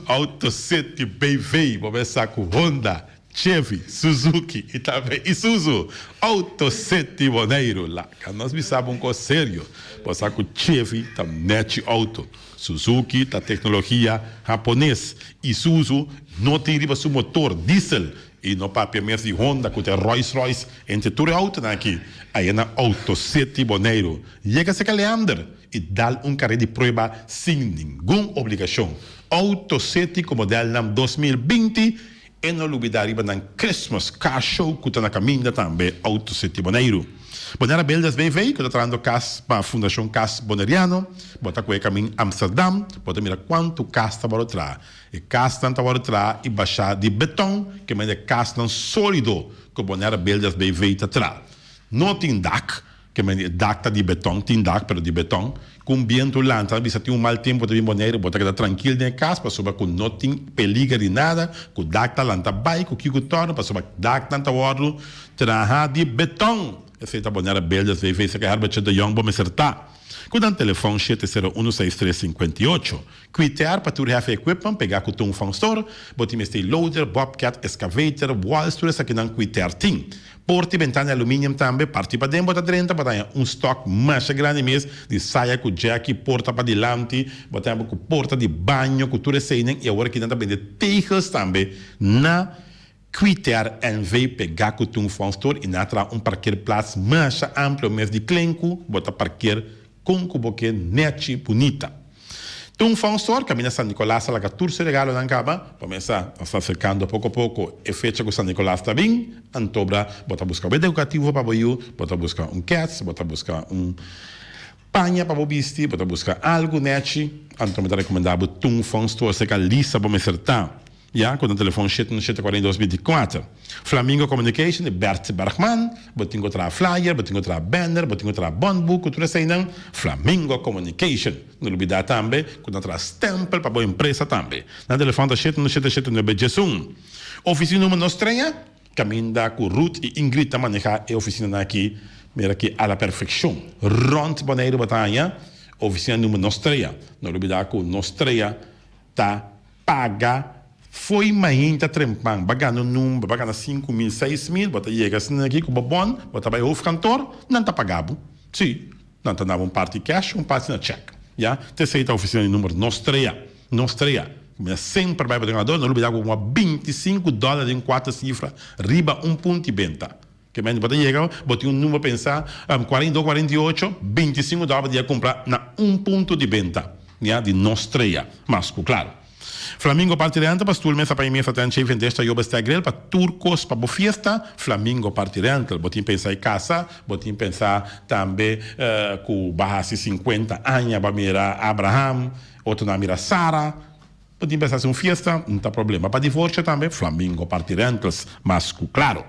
Auto City BV bo mester sa ku Honda. Chevy, Suzuki i tambe Isuzu. Auto City Boneiru laga nos bisa bo un kos serio. Bo sa ku Chevy ta nèchi outo, Suzuki ta teknologia hapones, Isuzu no tin riba su motor diesel i no papia mes di Honda ku ta e Rolls Royce entre tur e outonan aki. Aya na Auto City Boneiru yega serka Leander i dal un kare di prueba sin ningun obligashon. Auto City ku modelnan 2020 E no lubida riba nan Christmas Car Show ku ta na kaminda tambe Auto City Boneiru. Bonaire Builders BV ku ta trahando kas pa Fundashon Kas Boneriano. Bo ta ku e kamin Amsterdam, bo ta mira kuantu kas ta wòrdu traha. E kasnan ta wòrdu traha i bashá di beton, ke mende kasnan sólido ku Bonaire Builders BV ta traha. No tin dak, Ke men e dak ta di beton, tin dak pero di beton. Ku un bientu lanta nan bisa tin un mal tempu ta bin Boneiru, bo ta keda trankil den e kas pasobra ku no tin peliger di nada, ku dak ta lanta bai ku kiko tòrna pasobra daknan ta wòrdu traha di beton. Esei ta Bonaire Builders BV saka Herbertje de Jong bo mester ta. Ku nan telefòn shete sero unu seis tres sinkuenta i ocho. Kwitear pa tur heavy equipment pegá ku Tung Fong Store, bo tin mester loader, bobcat, excavator, walls tur esakinan Kwitear tin. Porta i bentana di aluminium tambe, parti paden bo ta drenta bo ta haña un stock masha grandi mes di saya ku jackie, porta padilanti, bo ta haña ku porta di baño ku tur eseinan i awor akinan ta bende tegels tambe na Kwitear NV pegá ku Tung Fong Store i nan a traha un parkeerplaats masha amplio mes di klenku bo ta parkeer Kon ku bo ke nechi bunita. Tun Fong Store kaminda San Nicolas a laga tur su regalonan kaba. Bo mesa ta aserkando poko poko e fecha ku San Nicolas ta bin. Antobra bo ta buska un dekorativo pa bo yu, bo ta buska un kèts, bo ta buska un paña pa bo bisti, bo ta buska algu nechi. Anto mi ta rekomendá bo Tun Fong Store serka Lisa bo mester ta. Ya cu nan telefon shete un shete 42 24. Flamingo Communication di Bert Bergman, bo tin cu traha flyer, bo tin cu traha banner, bo tin cu traha bondboek cu tur eseinan, Flamingo Communication. No lubida tambe cu nan traha stempel pa bo empresa tambe. Nan telefon ta shete un shete shete nuebe diesun. Oficina numero nos treña, caminda cu Ruth y Ingrid ta maneha e oficinanan aki, mira ki a la perfeccion. Rond Boneiru bo ta haña oficina numero nos treña. No lubida cu nos treña ta paga fo'i mainta trempan, ba gana un number, ba gana 5000, 6000, bo ta yega asina aki ku bo bon, bo ta bai hoofdkantoor, nan ta paga bo. Sí, nan ta dabo un parti cash, un parti na check. Ya, ta esei ta oficina di number nos trea, nos trea. Mi a semper bai bo den ganador, no lubida ku bo 25 dollar den kuater sifra riba un punti benta. Ke mente bo ta yega, bo tin un number pensa, 42, 48, 25 dollar bo dia kumpra na un punto di benta, ya, di nos trea, mas ku klaro. Flamingo Party Rental pa stoel, mesa, paña mesa, tent, shave, desta, yoba, stèk, grill, pa tur kos pa bo fiesta, Flamingo Party Rental. Bo tin pensa e kasa, bo tin pensa tambe ku bo a hasi 50 aña, bo a mira Abraham, otronan a mira Sara, Bo tin pensa hasi un fiesta, no ta problema. Pa divorcio tambe, Flamingo Party Rentals, mas cu claro.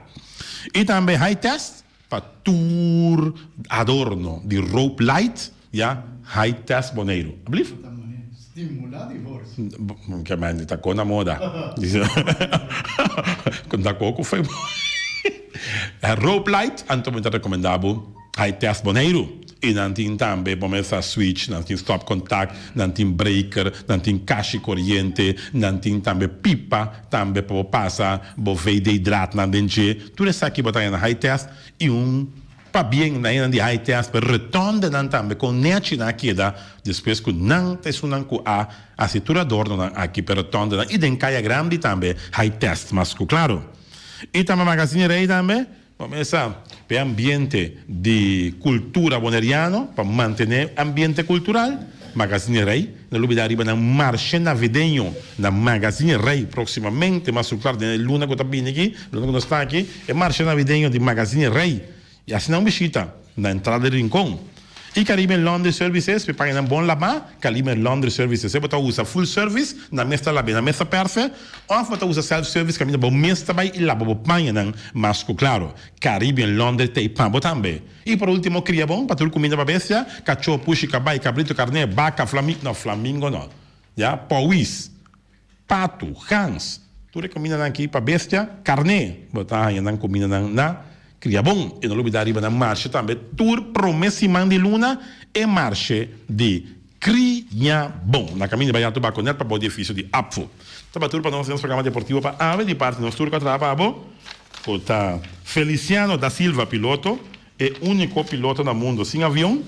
Y tambe High Test pa tur adorno di rope light, ya, High Test Boneiru. Ablief? Stimula divorcio. Ke men ta ko na moda. Ta ko ku fe. Rope light, anto mi ta recomenda bo High Test Boneiru. I nan tin tambe bo mester switch, nan tin stop contact, nan tin breaker, nan tin kashi koriente, nan tin tambe pipa tambe pa bo pasa bo VD draadnan den dje. Tur esaki bo ta haña na High Test i un pabien na enan di High Test pa retondenan tambe kon nechi nan a keda despues ku nan ta esunnan ku a hasi tur adornonan aki pa e retondenan i den Kaya Grandi tambe High Test mas ku klaro. I tambe Magazine Rey tambe. Bo mesa p'e ambiente di cultura Boneriano pa mantene ambiente cultural. Magazine Rey no lubida riba nan marshe navideño na Magazine Rey proximamente mas su clar den e luna cu ta bini aki, luna cu nos ta aki, e marshe navideño di Magazine Rey y asina un bishita na entrada di Rincon. Y Caribbean Laundry Services p'e pañanan bon labá, Caribbean Laundry Services. E bo ta usa full service, nan mes ta lab'e, nan mes ta pèrfè, òf bo ta usa self service kaminda bo mes ta bai i laba bo pañanan mas ku klaro. Caribbean Laundry ta e pa bo tambe. I por último kria bon pa tur kuminda pa bestia, kachó, pushi, kabai, kabritu, karné, baka, flamingo, no flamingo no, ya, pòwis. Patu, gans, tur e kumindanan aki pa bestia, karné, bo ta haña nan kumindanan na Kriabon. I no lubidá riba nan marshe tambe tur promé siman di luna, e marshe di. Kriñabon, na kaminda bai Alto Bako nèt pabou di efisio di APFO. Ta batur pa nos den nos programa deportivo pa awe di parti nos tur ku a traha pa abo, ku ta Feliciano da Silva, piloto, e úniko piloto na mundo sin avion,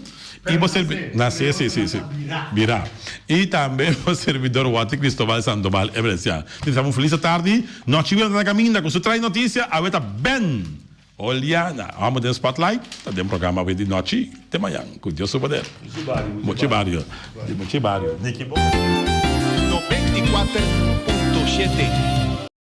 i bo serbi, nase, si, si, si, bira. I tambe bo servidor Watty Cristobal Sandoval Emerencial. Tin sa un felis atardi, nochi wil ta na kaminda ku su trai notisia, awe ta Ben! Oliana, amo den spotlight ta den programa awe di nochi te mañan cu Dios su poder. Muchi bario, di muchi bario. Nicky bo. 94.7.